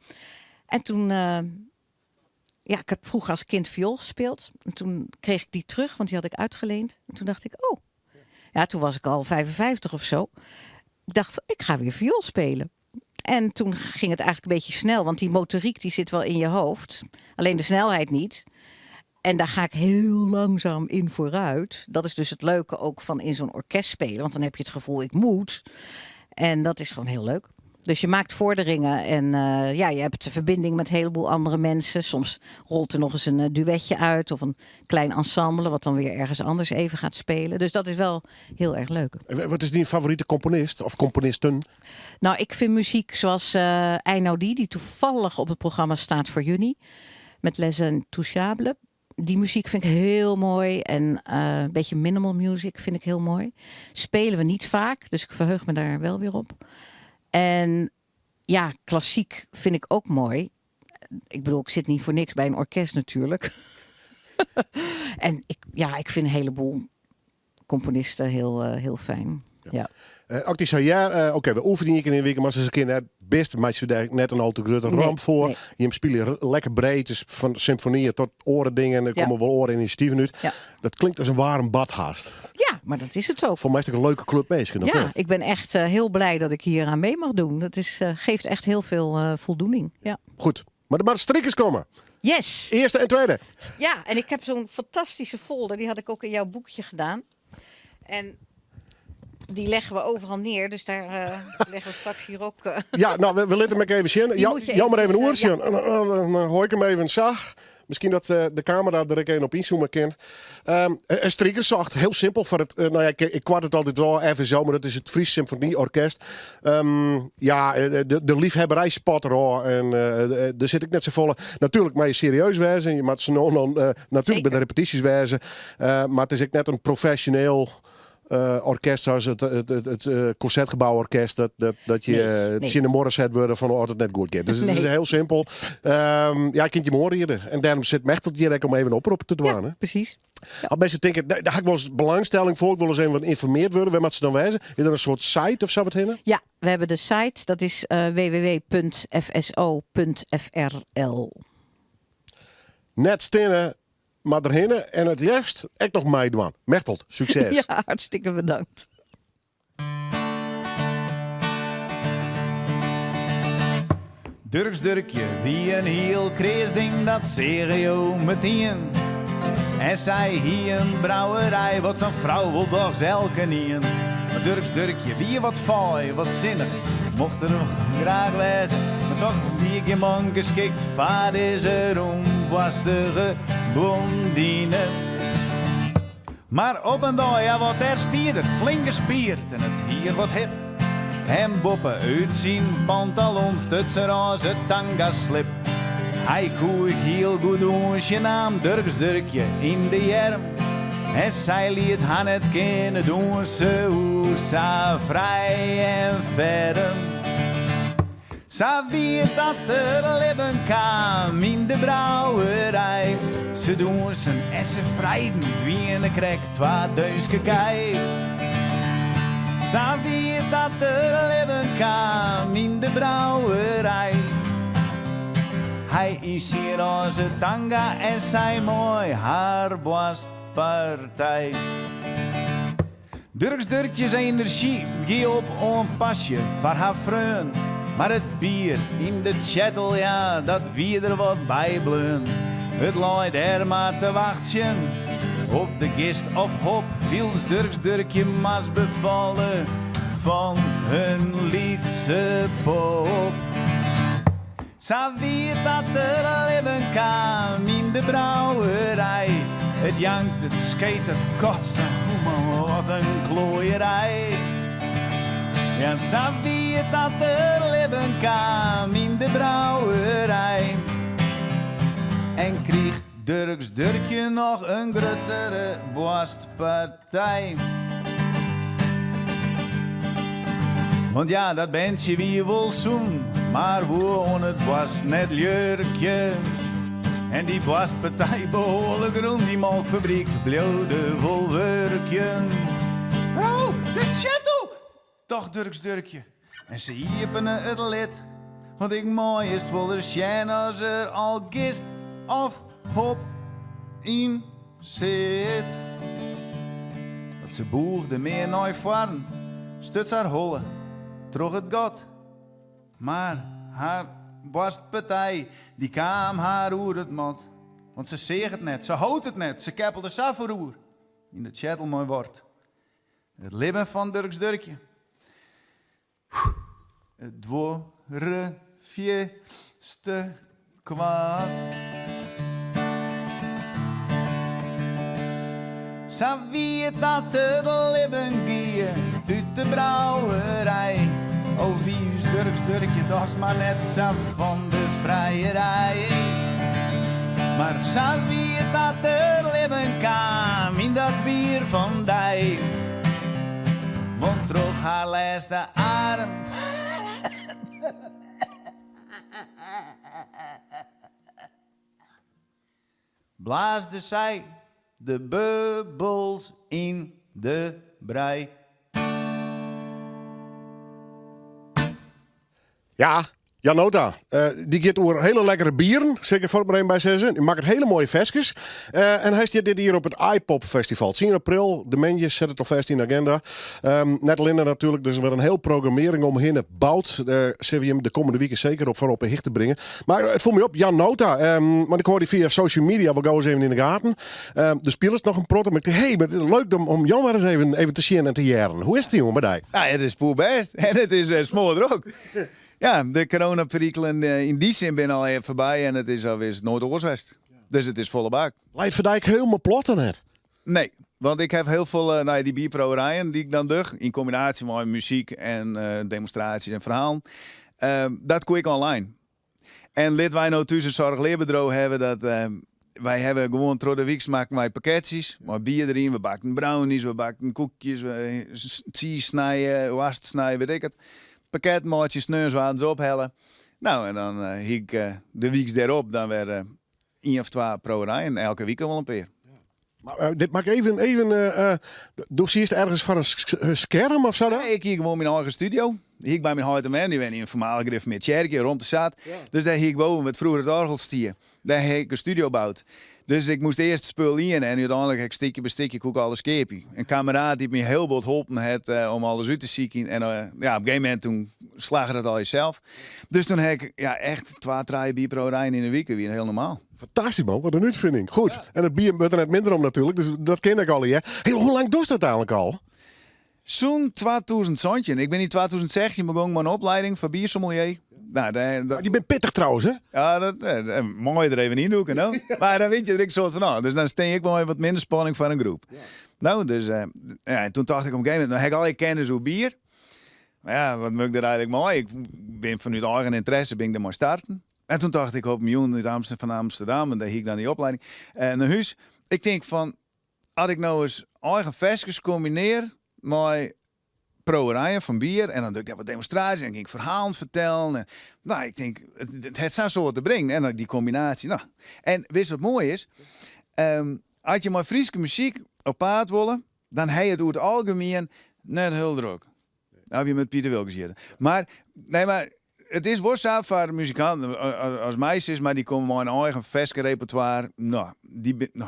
En toen, ja, ik heb vroeger als kind viool gespeeld. En toen kreeg ik die terug, want die had ik uitgeleend. En toen dacht ik, oh. Ja, toen was ik al 55 of zo. Ik dacht, ik ga weer viool spelen. En toen ging het eigenlijk een beetje snel, want die motoriek die zit wel in je hoofd. Alleen de snelheid niet. En daar ga ik heel langzaam in vooruit. Dat is dus het leuke ook van in zo'n orkest spelen. Want dan heb je het gevoel, ik moet. En dat is gewoon heel leuk. Dus je maakt vorderingen en je hebt de verbinding met een heleboel andere mensen. Soms rolt er nog eens een duetje uit of een klein ensemble... wat dan weer ergens anders even gaat spelen. Dus dat is wel heel erg leuk. En wat is die favoriete componist of componisten? Ik vind muziek zoals Einaudi, die toevallig op het programma staat voor juni. Met Les Intouchables. Die muziek vind ik heel mooi. En een beetje minimal music vind ik heel mooi. Spelen we niet vaak, dus ik verheug me daar wel weer op. En ja, klassiek vind ik ook mooi. Ik bedoel, ik zit niet voor niks bij een orkest natuurlijk. En ik, ja, ik vind een heleboel componisten heel fijn. Ja. Ook die zei, ja, oké, we oefenen hier in de week, maar ze is een keer net best, maar ze daar net een al te grote Nee, ramp voor. nee. Je spelen lekker breed, dus van symfonieën tot orendingen, en er komen wel oren initiatieven uit. Dat klinkt als een warm bad haast. Ja, maar dat is het ook. Voor mij is het een leuke club bezig, of Ja, niet? ik ben echt heel blij dat ik hier aan mee mag doen. Dat geeft echt heel veel voldoening. Ja. Goed, maar de strikkers komen. Yes. Eerste en tweede. Ja, en ik heb zo'n fantastische folder. Die had ik ook in jouw boekje gedaan. En die leggen we overal neer. Dus daar leggen we straks hier ook. Ja, nou, we laten hem even zien. Die moet je Jou maar even even een eens, oortje. Dan hoor ik hem even zag. Misschien dat de camera er een op inzoomen kan. Een striekerzacht, heel simpel. Voor het, nou ja, ik kwart het altijd wel even zo, maar dat is het Fries Symfonieorkest. Ja, de liefhebberij spat er al. En daar zit ik net zo volle. Natuurlijk, maar je serieus wezen. Je moet ze nog, nog, natuurlijk bij de repetities wezen. Maar het is ook net een professioneel orkest zoals het Concertgebouworkest, dat je, het in de morgen zet worden van altijd net goed gaat. Dus het is heel simpel. Ja, ik kind je morgen hier. En daarom zit Mechteld hier om even een oproep te doen. Ja, hè? precies. Ja. Al mensen denken, daar heb ik wel eens belangstelling voor. Ik wil eens even wat geïnformeerd worden. Waar moet ze dan wijzen? Is er een soort site of zo wat heen? Ja, we hebben de site. Dat is w w w punt f s o punt f r l. Net stinnen, maar erheen en het liefst echt nog meedoen. Mechteld, succes. Ja, hartstikke bedankt. Durks Durkje, wie een heel kreesding, dat serio meteen. En zij hier een brouwerij, wat zo'n vrouw wil doch zelke niet. Maar Durks Durkje, wie wat fooi, wat zinnig, mocht er nog graag lezen. Maar toch die ik je man geschikt, vaar is er onwastige blondine. Maar op een dag, ja, wat er stierder, flink gespierd en het hier wat hip. En boppen uit zijn pantalon stutsen roze tanga slip. Hij koe ik heel goed doen, zijn naam Durks Durkje in de jerm. En zij liet haar net kennen doen, ze hoe ze vrij en ferm. Ze weet dat er leven kwam in de brouwerij. Ze doen zijn en ze vrijden, dwienen krek twa deuske kei. Ze weet dat er leven kwam in de brouwerij. Hij is hier onze tanga en zij mooi haar borstpartij. Durks Durkjes energie, gie op een pasje voor haar vreun. Maar het bier in de chattel, ja, dat wie er wat bij bleun. Het looit er maar te wachten op de gist of hop. Wiels Durks Durkje mas bevallen van hun liedse pop. Ze weet dat er leven kan in de brouwerij. Het jankt, het scheet, het kotst, oh man, wat een klooierij. Ja, ze weet dat er leven kan in de brouwerij. En kreeg Durks Durkje nog een gruttere borstpartij. Want ja, dat bent wie wil zoen, maar hoe on het was net jurkje. En die borstpartij behoorlijk rond die melkfabriek bleef de volwerkje. Oh, de chattel! Toch Durks Durkje. En ze hiepenen het lid. Want ik mooi is het wel er schijn als er al gist of hop in zit. Dat ze boegde meer nooit varen, stuts haar holle, trog het gat. Maar haar borstpartij, die kwam haar oer het mat. Want ze zeeg het net, ze houdt het net, ze keppelde safferoer. In de chattel mooi wordt. Het libben van Durks Durkje. Het dworre ste kwaad. Sa wie dat het libben gie uit de brouwerij. Oh, wie is Durks Durkje, dat is maar net zo van de vrijerij. Mar sa wie it dat der libben kaam yn dat bier fan dy. Want troch har lêste adem. Blaasde sy de bubbels yn de brij. Ja, Jan Nota. Dy giet oer hiele lekkere bieren, sil ik der fuort mar even by sizze. Dy makket hiele moaie ferskes. En hy stiet dit jier op it Aaipop Festival. 10 april, de moandei, set it alfêst yn de agenda. Net allinne natuerlik, der is wer in hiel programmearring omhinne boud. Dêr sille we jim de kommende wike seker op foar op 'e hichte bringe. Mar it foel my op, Jan Nota, want ik hâld dy fia social media wol gau ris even yn de gaten. Do spilest noch in protte, mar ik tink, hé, mar leuk om Jan wer ris even te sjen en te hearren. Hoe is it jonge mei dy? Ja, it is poerbêst en it is smoardrok. Ja, de coronaperikelen yn dy sin binne al foarby en it is of is noait oars west. Dus it is folle bak. Leit foar dy ek hielendal plat of net? Nee, want ik haw hiel folle, no ja, dy bierprouwerijen dy't ik dan doch, yn kombinaasje mei muzyk en demonstraasjes en ferhalen, dat koe ik online. En lit wy no thús in zorgleerbedriuw hawwe, dat wy hawwe gewoan troch de wyks makken wy pakketsjes mei bier deryn, we bakten brownies, we bakten koekjes, we tsiis snije, woarst snije, wit ik it. Pakket meitsje, sneons waarden se ophelle. No, en dan hie ik de wyks dêrop dan wer ien of twa prouwerijen, elke wike wol in pear. Mar eh, dit maak even, even eh, eh, do siest ergens foar in skerm of sa dan? Nee, ik hie gewoan myn eigen studio. Hie ik by myn heit en mem, dy wenne yn in foarmalich gereformeard tsjerkje, romte sat. Dus dêr hie ik boven, wêr't froeger it oargel stie, dêr hie ik in studio boud. Dus ik moast earst spul liene en úteinlik ha ik stikje by stikje koe ik alles keapje. In kameraad dy't my hiel bot holpen hat om alles út te sykjen en ja, op in gegeven momint toen slagge it allegear sels. Dus toen ha ik ja, echt twa, trije bierprouwerijen yn de wike, wie hiel normaal. Fantastysk man, wat in útfining. Goed, en it bier wurdt der net minder om natuerlik, dus dat kin ek allegear. Hey, hoe lang dochst dat eigenlik al? Sûnt 2017. Ik bin yn 2016 begûn mei in oplieding foar biersommelier. Nou, dêr, dat, Dy bin pittich trouwens, hè? Ja, dat, eh, moai der even yndûke, no. Mar dan wit je der ek soart fan ôf. Dus dan stean ik mei wat minder spanning foar in groep. No, dus, eh, ja, en toen tocht ik op in gegeven momint, no ha ik allegear kennis oer bier. Mar ja, wat moat ik der eigenlik mei? Ik bin fanút eigen ynteresse bin ik dermei starten. En toen tocht ik op in jûn út Amsterdam, fan Amsterdam, en dêr hie ik dan dy oplieding, eh, nei hús. Ik tink fan, as ik no ris eigen ferskes kombinear mei prouwerijen fan bier en dan doe ik dêr wat demonstraasjes en ging ik ferhalen fertellen. En, no, ik tink, it, it hat sa'n soad te bringen. En dan dy kombinaasje, no. En witst wat moai is? As je mei Fryske muzyk op paad wolle, dan ha je it oer it algemien net hiel drok. Of je moat Piter Wilkens hjitte. Mar, nee, mar it is wol sa foar muzikanten as my sis mar, dy komme mei in eigen ferskerepertoire. No, dy bin, no,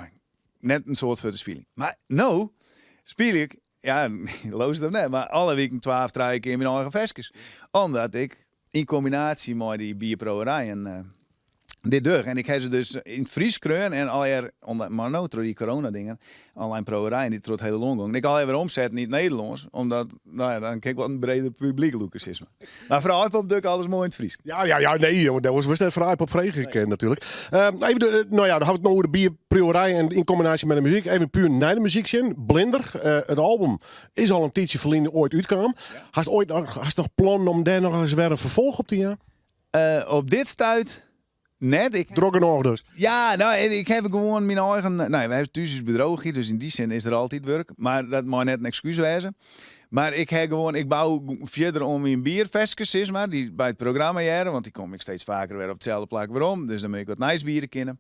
net in soad foar te spyljen. Mar no spylje ik, ja, leaust it of net, mar alle wiken twa of trije kear myn eigen ferskes. Omdat ik yn kombinaasje mei dy bierprouwerijen dit doch. En ik ha se dus yn it Frysk skreaun en allegear, omdat, mar no troch dy coronadingen, online prouwerijen dy't troch it hiele lân gongen, ik allegear wer omsetten yn it Nederlânsk, omdat, no ja, dan kin ik wat in breder publyk lûke, sis mar. Mar foar Aaipop doch ik alles moai yn it Frysk. Ja, ja, ja, nee, jonge, dêr wurdst net foar Aaipop frege nee. natuerlik. Even, de, no ja, dan ha we it no oer de bierprouwerij en yn kombinaasje mei de muzyk. Even puer nei de muzyk sjen. Blinder, it album is al in tiidsje ferline oait útkaam. Hast oait noch, hast noch plannen om dêr noch ris wer in ferfolch op te jaan? Op dit stuit net. Ik... Drok genôch dus. Ja, no, ik ha gewoan myn eigen. No, wy hawwe thús ús bedriuwke, dus yn dy sin is der altyd wurk. Mar dat mei net in ekskús wêze. Mar ik ha gewoan, ik bou fierder oan myn bierferskes, sis mar, dy't by it programma hearre, want dy kom ik steeds faker wer op itselde plak werom, dus dan moat ik wat nijs biede kinne.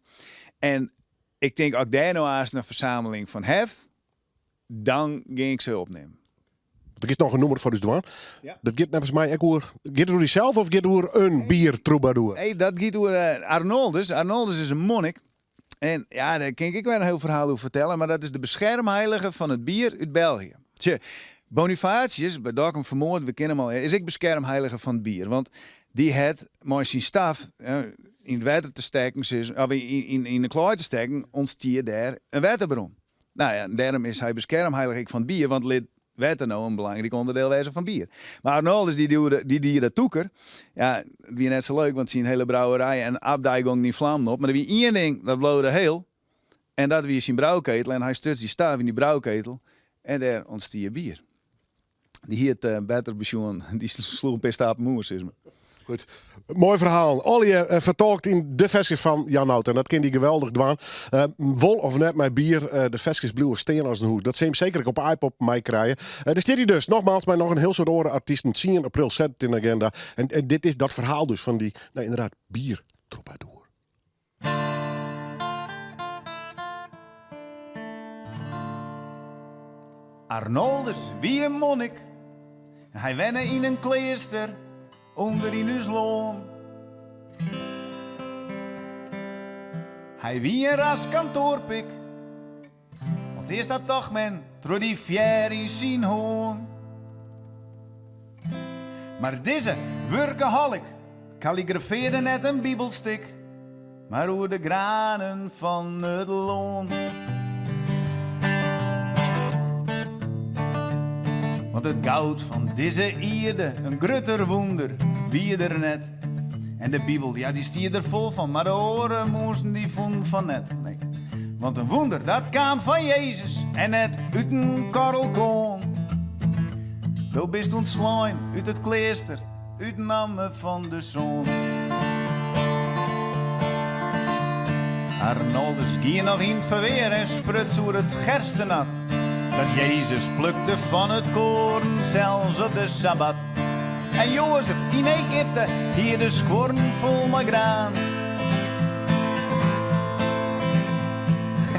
En ik tink, as ik dêr no aanst in fersameling fan haw, dan gean ik se opnimmen. Der is noch in nûmer foar ús dwaan. Ja. Dat giet neffens my ek oer. Giet it oer dysels of giet it oer in biertroubadoer? Nee, dat giet oer eh, Arnoldus. Arnoldus is in monnik. En ja, dêr kin ik ek wer in hiel ferhaal oer fertelle, mar dat is de beskermheilige fan it bier út België. Tsje, Bonifatius, by Dokkum fermoard, we kenne him al, is ek beskermheilige fan it bier. Want dy hat mei syn staf yn it wetter te stekken, of yn de klaai te stekken, ûntstie dêr in wetterbron. Nou ja, dêrom is hy beskermheilige ek fan it bier, want lit wetter no in belangryk ûnderdeel wêze fan bier. Mar Arnoldus dy die, dy die dat tûker. Ja, it wie net sa leuk, want syn hiele brouwerij en abdij gongen yn flammen op. Mar der wie ien ding dat bleau der hiel, en dat wie syn brouketel. En hy stuts dy staf yn dy brouketel en dêr ûntstie bier. Dy hie it better besjoen, dy sloech in pear stappen oer, sis mar. Goed. Moai ferhaal. Allegear eh, fertolkt yn de ferskes fan Jan Nauta. En dat kin dy geweldich dwaan. Eh, wol of net mei bier, eh, de ferskes bliuwe stean as in hûs. Dat sil him seker ek op Aaipop meikrije. Eh, dêr stiet hy dus. Nogmaals, mei noch in hiel soad oare artysten. 10 april set it yn de agenda. En, en dit is dat ferhaal dus fan dy, nou inderdaad, biertroubadour. Arnoldus wie in monnik en hy wenne yn in kleaster ûnder yn ús lân. Hy wie in ras kantoarpik, alteast dat tocht men troch dy fear yn syn hân. Mar dizze wurkaholic kalligrafearde net in bibelstik, mar oer de granen fan it lân. Want it goud fan dizze ierde, in grutter wûnder wie der net. En de Bibel, ja, dy stie der fol fan, mar de oare mûnsen dy fûnen fan net. Nee. Want in wûnder, dat kaam fan Jezus en net út in korrelkoarn. Do bist ûntslein út it kleaster, Út namme fan de Soan. Arnoldus gie noch yn 't ferwear en spruts oer it gerstenat dat Jezus plukte fan it koarn, sels op de sabbat. En Joazef yn Egypte hie de skuorren fol mei graan.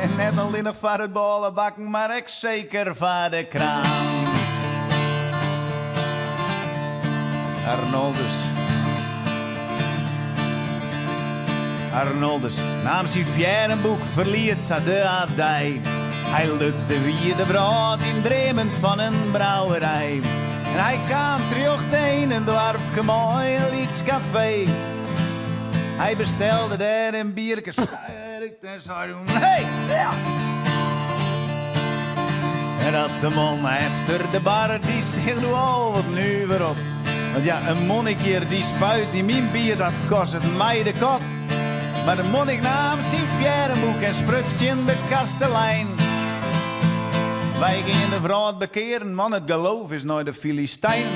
En net allinnich foar it bôlebakken, mar ek seker foar de kraan. Arnoldus. Arnoldus naam syn fearrenboek, ferliet sa de abdij. Hy luts de wide wrâld yn, dreamend fan in brouwerij. En hy kaam terjochte yn in doarpke mei in lyts kafee. Hy bestelde dêr in bierke en sei doe, Hey! En dat de man efter de bar, dy seach doe al wat nuver op. Want ja, in monnik hjir dy spuit yn myn bier, dat kostet my de kop. Mar de monnik naam syn fearrenboek en spruts tsjin de kastelein. Wy gean de wrâld bekearen, man, it geloof is nei de Filistijn.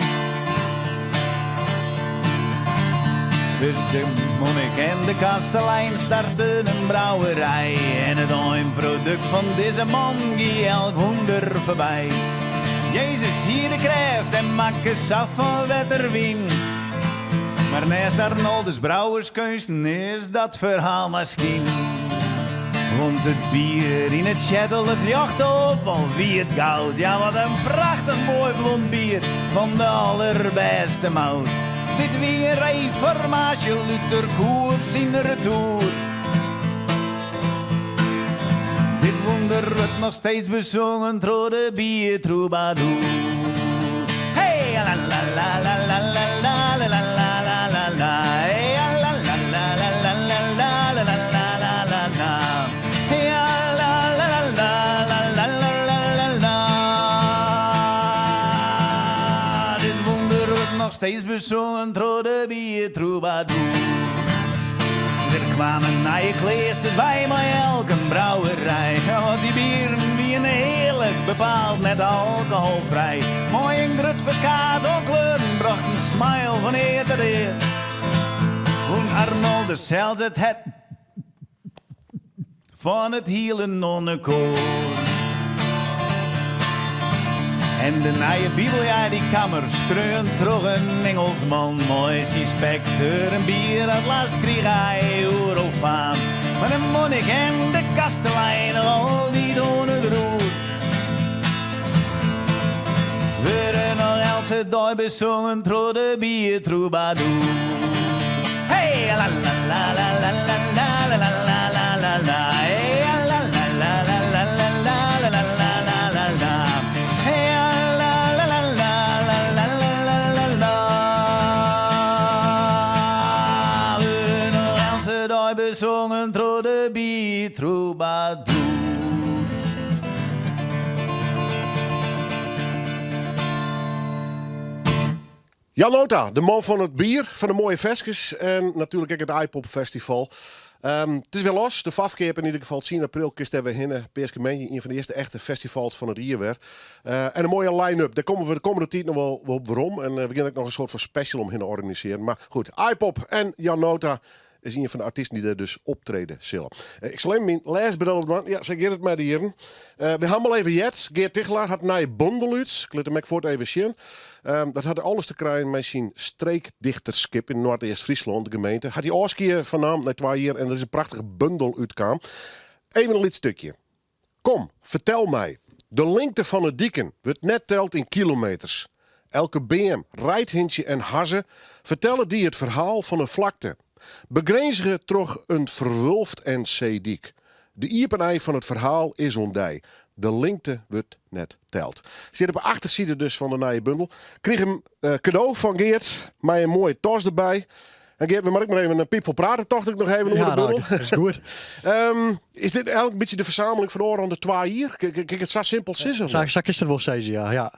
Dus de monnik en de kastelein starten in brouwerij en it einprodukt fan dizze man gie elk wûnder foarby. Jezus hie de krêft en makke sa fan wetter wyn. Mar neist Arnoldus brouwerskeunsten is dat ferhaal mar skyn. Want it bier yn it tsjettel, it ljochte op al wie it goud. Ja, wat in prachtich moai blond bier fan de allerbêste mout. Dit wie in reformaasje, Luther koe op syn retoer. Dit wûnder wurdt noch steeds besongen troch de biertroubadour. Hey, la la la la la la la la la la la la Hey, la la la la la la la la la la la la la Hey, la la la la la la la la la la Dit wûnder wurdt noch steeds besongen troch de biertroubadour. Der kwamen nije kleasters by mei elk in brouwerij. Want dy bieren wiene hearlik, bepaald net alkoholfrij. Mei in grut ferskaat oan kleuren brocht in smile fan ear ta ear. Wûn Arnoldus sels it hert Fan it hiele nonnekoar. En de nije Bibel, ja, dy kaam er skreaun troch in Ingelsman. Mei syn spekter en bieratlas krige hy oeral faam. Mar de monnik en de kastelein noch altyd oan it roer. Wurde noch eltse dei besongen troch de biertroubadour. Hey, la la la la la la la la la la la la Hey, la la la la la la la la la la la la Hey, la la la la la la la la la la Wurde noch eltse dei besongen troch de biertroubadour. Jan Nota, de man fan it bier, fan de moaie ferskes en natuerlik ek it Aaipop Festival. It is wer los, de foarferkeap yn ieder gefal 10 april kinst dêr wer hinne. Peaskemoandei, ien fan de earste echte festivals fan it jier wer. En in moaie line-up, dêr komme we de kommende tiid noch wol op werom. En we gean ek noch in soart fan special omhinne organisearjen. Mar goed, Aaipop en Jan Nota is ien fan de artysten dy't dêr dus optrede sille. Ik sil even myn lêsbril op dwaan. Ja, sa giet it mei de jierren. We ha him al even heard. Geart Tigchelaar hat in nije bondel út. Ik lit him ek fuort even sjen. Dat hat alles te krijen mei syn streekdichterskip yn Noardeast-Fryslân, de gemeente. Hat hy ôfskie fan naam nei twa jier en der is in prachtige bundel útkaam. Even in lyts stikje. Kom, fertel my. De lingte fan 'e diken wurdt net teld yn kilometers. Elke beam, reidhintsje en hazze fertelle dy it ferhaal fan 'e flakte. Begrinzge troch in ferwulft en seedyk. De iepen ein fan it ferhaal is oan dy. De lingte wurdt net teld. Stiet op 'e achterside dus fan de nije bundel. Krige him kado fan Geart mei in moaie tas derby. En Geart, we moatte ek mar even in piipfol prate, tocht ik noch even oer Ja, de nou, bundel. dat is goed. Is dit eigenlijk in bytsje de fersameling fan de ôfrûne twa jier? Kin ik it sa simpel sizze? Sa kinst it wol sizze, ja. ja.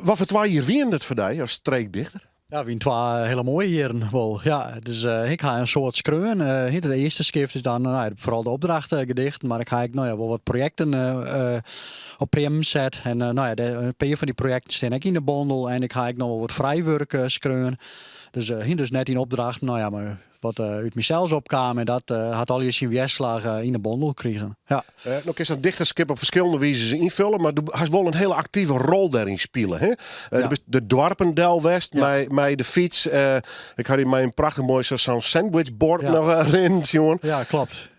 Wat foar twa jier wienen it foar dy as streekdichter? Ja, wienen twa hiele moaie jierren wol. Ja, dus ik ha in soad skreaun. It earste skift is dan nou, foaral de opdrachtgedichten, mar ik ha ek nou ja, wol wat projekten op priemmen set. En nou ja, in pear fan dy projekten stean ek yn de bondel en ik ha ek noch wol wat frij wurk skreaun. Dus, dus net yn opdrachten, nou ja, mar wat út mysels opkaam en dat hat allegear syn wjerslach yn de bondel krigen. Ja. No kinst dat dichterskip op ferskillende wizes ynfolje, mar do hast wol in hiele aktive rol dêryn spile. Hè? Ja. Do bist de doarpen del west Ja. mei de fyts. Ik ha dy mei in prachtich moai sa'n sandwichboard Ja. noch rinnen sjoen. Ja, klopt.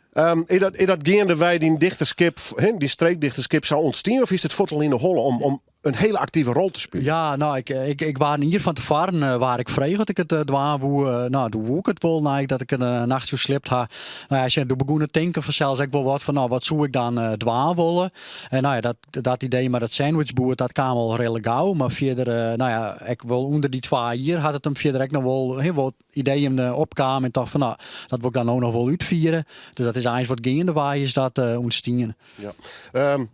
Is dat geandewei dyn dichterskip, hè, dyn streekdichterskip sa ûntstien of is it fuort al yn de holle om in hiele aktive rol te spyljen? Ja, no, ik waard in jier fan tefoaren eh, waard ik frege oft ik it eh, dwaan woe. Eh, no, doe woe ik it wol, nei dat ik in eh, nachtsje sliept ha. No ja, sjen, doe begûn it tinken fansels ek wol wat fan, no, wat soe ik dan eh, dwaan wolle? En no ja, dat idee mei dat sandwichboerd, dat kaam al redelijk gau. Mar fierder, eh, no ja, ek wol ûnder dy twa jier hat it him fierder ek noch wol heel wat ideeën eh, opkaam en tocht fan, no, dat wol ik dan no noch wol útfiere. Dus dat is eins wat geandewei is dat eh, ûntstien. Ja.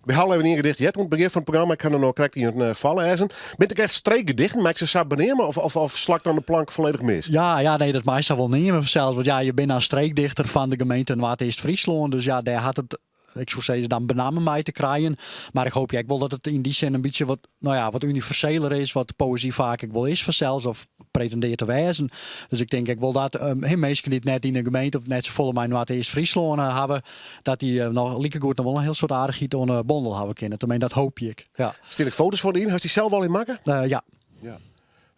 We ha al even ien gedicht heard oan it begjin fan it programma. Ik ha der no krekt ien foarlêzen. Binne it ek echt streekgedichten? Mei ik se sa beneame of slach ik dan de plank folledich mis? Ja, ja, nee, dat meist sa wol neame fansels. Want ja, je binne dan streekdichter fan de gemeente Noardeast-Fryslân. Dus ja, dêr hat it, ik soe sizze, dan benammen mei te krijen. Mar ik hoopje ek wol dat it yn dy sin in bytsje wat, no ja, wat universeler is. Wat poëzy faak ek wol is fansels. Of pretindearret te wêzen. Dus ik tink ek wol dat um, minsken dy't net yn de gemeente of net safolle mei Noardeast-Fryslân hawwe, dat dy noch likegoed noch wol in hiel soad aardichheid oan de bondel hawwe kinne. Teminsten, dat hoopje ik. Ja. Stean ek foto's fan yn? Hast dy sels al yn makke? Ja. Ja.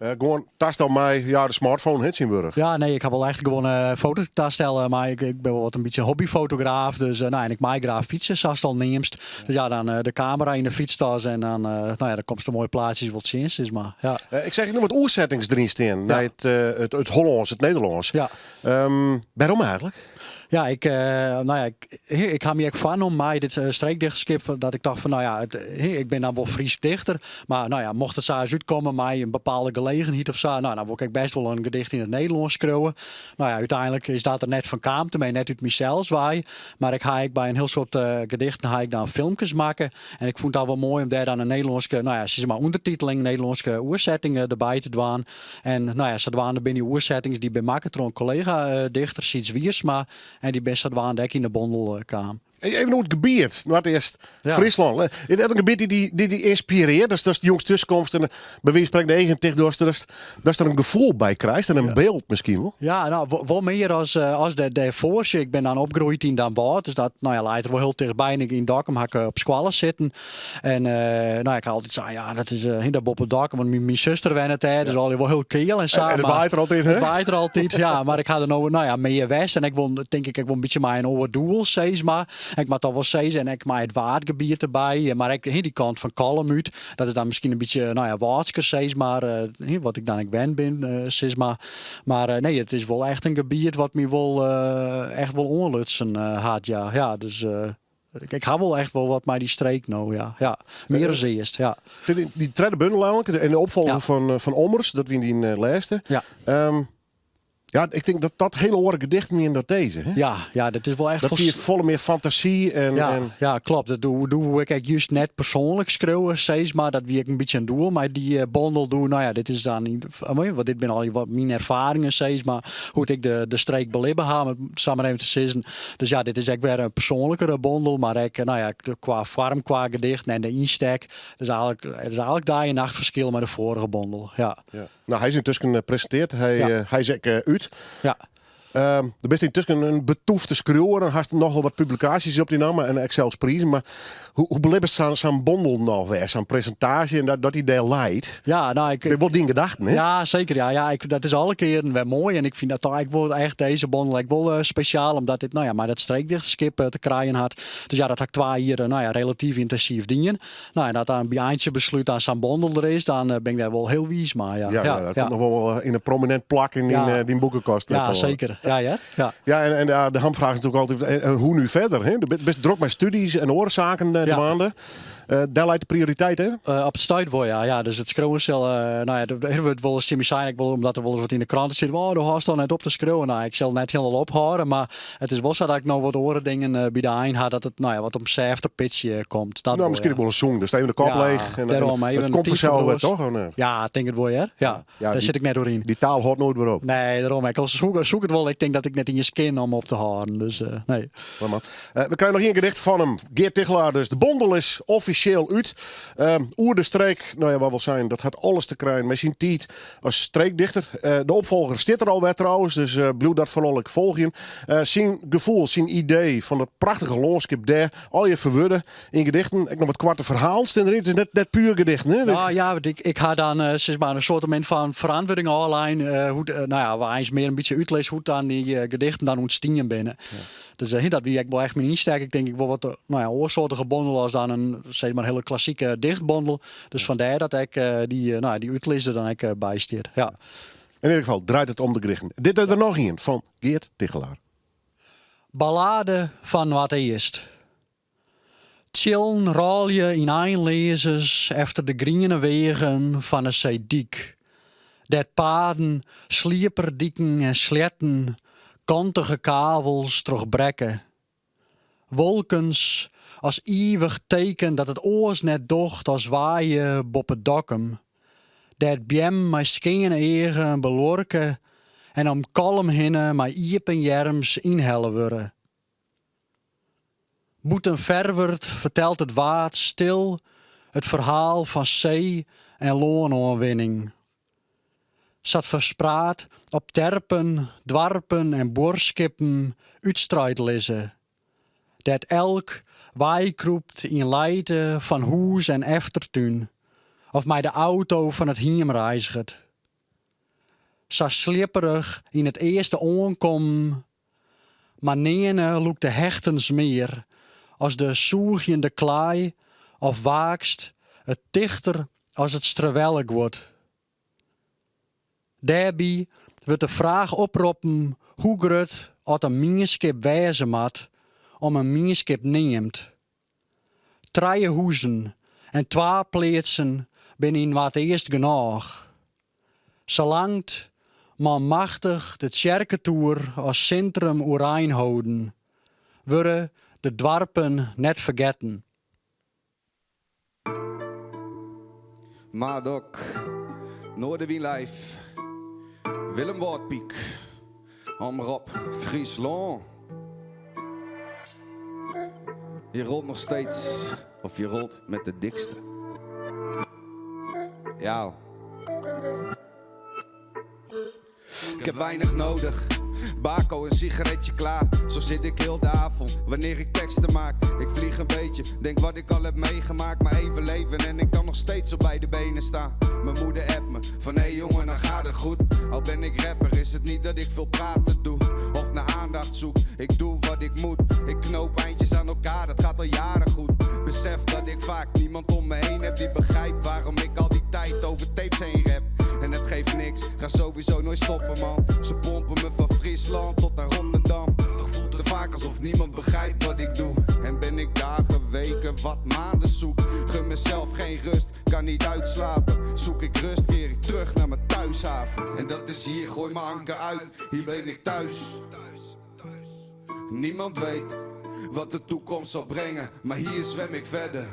Gewoan tastel mei ja, de smartphone hè, tsjintwurdich. Ja, nee, ik ha wol echt gewoan uh, fototastellen, mar ik bin wol wat in bytsje hobbyfotograaf. Dus no, en ik mei graach fytse, sa'tst al neamst. Dus ja, dan de kamera yn de fytstas en dan, no ja, dan komst de moaie plaatsjes wol tsjin, sis mar. Ja. Ik seach noch wat oersettings deryn stean, Ja. nei it Hollânsk, it Nederlânsk. Ja. Wêrom eigentlik? Ja, ik, no ja, ik ha my ek foarnommen mei dit streekdichterskip dat ik tocht fan, no ja, ik bin dan wol Frysk dichter, mar no ja, mocht it sa ris útkomme mei in bepaalde gelegenheid of sa, no, dan wol ik ek bêst wol in gedicht yn it Nederlânsk skriuwe. No ja, úteinlik is dat der net fan kaam, teminsten net út mysels wei, mar ik ha ek by in hiel soad gedichten ha ik dan filmkes makke en ik fûn it al wol moai om dêr dan in Nederlânske, no ja, sis mar ûndertiteling, Nederlânske oersetting derby te dwaan. En no ja, sadwaande binne dy oersettings dy binne makke troch in kollega-dichter, Syds Wiersma, en dy binne sadwaande ek yn de bondel kaam. Even oer it gebiet, Noardeast Ja. Fryslân. Is dat in gebiet dy't dy, dy't dy ynspirearret? Datst jûns thúskomst en by wize fan sprekken de eagen ticht dochst, datst der in gefoel by krijst en in byld miskien wol? Ja, no, wol mear as dêrfoar. Sjoch, ik bin dan opgroeid yn Damwâld, dus dat no ja, leit der wol hiel tichtby. En yn Dokkum ha ik op skoalle sitten. En no, ik ha altyd sein, ja, dat is uh, daar boppe Dokkum, want myn suster wennet dêr, dus al wol hiel keal en sa. En it waait der altyd, hè? It waait der altyd, ja. Mar ik ha der no, no ja, mear west en ik wol, tink ik, ek wol in bytsje mei in oar doel, sis mar. Ik moat al wol sizze, en ek mei it Waadgebiet derby, mar ek dy kant fan Kollum út. Dat is dan miskien in bytsje, no ja, Wâldsker, sis mar, wat ik dan ek wend bin, sis mar. Mar nee, it is wol echt in gebiet wat my wol echt wol oanlutsen hat, ja. Ja, dus ik ha wol echt wol wat mei dy streek no, ja. Ja, mear as earst, ja. Dy tredde bundel eigentlik, en de opfolger fan Ommers, dat wie dyn lêste. Ja. Ja, ik tink dat dat hiele oare gedichten wiene dan dizze. Hè? Ja, ja, dat is wol echt Dat wie folle mear fantasy en, Ja, en ja, klopt. Dat doe, doe ik ek juist net persoanlik skriuwe, sis mar. Dat wie ek in bytsje in doel mei dy eh, bondel doe. No ja, dit is dan, want dit binne al wat myn erfaringen, sis mar. Hoe't ik de, de streek belibbe ha, om it sa mar even te sizzen. Dus ja, dit is ek wer in persoanlikere bondel, mar ek eh, no ja, kwa foarm, kwa gedichten en de ynstek. Dus eigentlik, it is eigentlik dei en nacht ferskil mei de foarige bondel. Ja. Ja. No, hy is yntusken eh, presintearre. Hy, Ja. eh, hy is ek eh, út. Ja. Do bist yntusken in betûfte skriuwer en hast nochal wat publikaasjes op dyn namme en ek sels prizen. Mar hoe, hoe belibbest sa'n sa'n bondel noch wer, sa'n presintaasje en dat, dat dy dêr leit? Ja, no, ik, Binne wol dyn gedachten, hè? Ja, seker. Ja, ja, ik, dat is alle kearen wer moai. En ik fyn dat toch ek wol echt dizze bondel ek wol eh, spesjaal. Omdat dit no ja, mei dat streekdichterskip eh, te krijen hat. Dus ja, dat ha ik twa jier eh, no ja, relatyf yntinsyf dien. No, en dat dan by eintsjebeslút dan sa'n bondel der is, dan eh, bin ik dêr wol hiel wiis mei. Ja, Ja, ja, dat komt noch wol eh, yn in prominint plak yn dyn, Ja. eh, dyn boekekast. Ja, Dat al. seker. Ja, ja. Ja. Ja, en, en ja, de hamvraach is natuerlik altyd, eh, hoe nu verder? Hè? Do bist drok mei studies en oare saken eh, Ja. dwaande. Eh, dêr leit de prioriteit, hè? Eh, op it stuit wol, ja. ja. Dus it skriuwen sil, eh, no ja, der wurdt wolris tsjin my sein, ek wol, omdat der wolris wat yn de krante stiet, oh, do hâldst al net op te skriuwen. No, ik sil net hielendal ophâlde, mar it is wol sa dat ik no wat oare dingen eh, by de ein ha, dat it no ja, wat op in sêfter pitsje komt. Dat Nou, wol, miskien ja. ek wol in sûn. Dus even de kop Ja, leech. En, dêrom, en, even it in komt tiid fansels wer, oars. toch? Of net? Ja, ik tink it wol, hear. Ja, Ja, dêr dy- sit ik net oer yn. Dy taal hâldt noait wer op. Nee, dêrom. Ik al soe, soe ik it wol. Ik tink dat ik net iens kin om op te hâlden. Dus eh, nee. Maar man. Eh, we krije noch ien gedicht fan him. Geart Tigchelaar dus. De bondel is offisjeel út. Um, oer de streek, no ja, wat wol sein, dat hat alles te krijen mei syn tiid as streekdichter. Eh, de opfolger stiet der al wer trouwens, dus eh, bliuw dat foaral ek folgjen. Eh, syn gefoel, syn idee fan dat prachtige lânskip dêr, allegear ferwurde yn gedichten. Ek noch wat koarte ferhalen stean deryn. It is net, net puer gedichten, hè? No ja, want ik, ik ha dan eh, sis mar in soartemint fan ferantwurding ôflein. eh, hoe't, eh, no ja, wa eins mear in bytsje útlis hoe't dan dy eh, gedichten dan ûntstien binne. Dus eh, dat wie ek wol echt myn ynstek. Ik tink ik wol wat eh, no ja, oarsoartige bondel as dan in sis mar hiele klassike dichtbondel. Dus fandêr dat ek eh, dy, eh, no ja, dy útlis der dan ek eh, by stiet. Ja. In ieder gefal draait it om de gedichten. Dit is der noch ien fan Geart Tigchelaar. Ballade fan Noardeast. Tsjillen rôlje yn einleazens efter de griene wegen fan 'e seedyk, dêr't paden, slieperdiken en sleatten kantige kavels trochbrekke. Wolkens as ivich teken dat it oars net docht as waaie boppe Dokkum, dêr't beammen mei skeane eagen beluorke en om Kollum hinne mei iepen earms ynhelle wurde. Bûten Ferwert fertelt it Waad stil it ferhaal fan see en lânoanwinning. Sa't ferspraat op terpen, doarpen en buorskippen útstruid lizze, dêr't elk weikrûpt yn lijte fan hûs en eftertún of mei de auto fan it hiem reizget. Sa sliepperich yn it earste oankommen, mar nearne lûkt de hechtens mear as de sûgjende klaai of waakst it tichter as it strewelleguod. Dêrby wurdt de fraach oproppen hoe grut oft in mienskip wêze moat om in mienskip neamd. Trije huzen en twa pleatsen binne yn Noardeast genôch. Salang't manmachtich de tsjerketoer as sintrum oerein holden wurde de doarpen net fergetten. Madok, Noardewyn Live, Willem Wâldpyk, Omrop Fryslân. Je rolt nog steeds, of je rolt met de dikste. Ja. Ik heb weinig nodig. Bako, een sigaretje klaar. Zo zit ik heel de avond wanneer ik teksten maak. Ik vlieg een beetje, denk wat ik al heb meegemaakt. Maar even leven en ik kan nog steeds op beide benen staan. Mijn moeder appt me van hé hey jongen, dan gaat het goed. Al ben ik rapper, is het niet dat ik veel praten doe. Of naar aandacht zoek, ik doe wat ik moet. Ik knoop eindjes aan elkaar, dat gaat al jaren goed. Besef dat ik vaak niemand om me heen heb die begrijpt waarom ik al die tijd over tapes heen rap. En het geeft niks, ga sowieso nooit stoppen man. Ze pompen me van Friesland tot naar Rotterdam. Toch voelt het vaak alsof niemand begrijpt wat ik doe. En ben ik dagen, weken, wat maanden zoek. Gun mezelf geen rust, kan niet uitslapen. Zoek ik rust, keer ik terug naar mijn thuishaven. thuishaven. En dat is hier, gooi mijn anker uit, hier ben ik thuis. Niemand weet wat de toekomst zal brengen, maar hier zwem ik verder.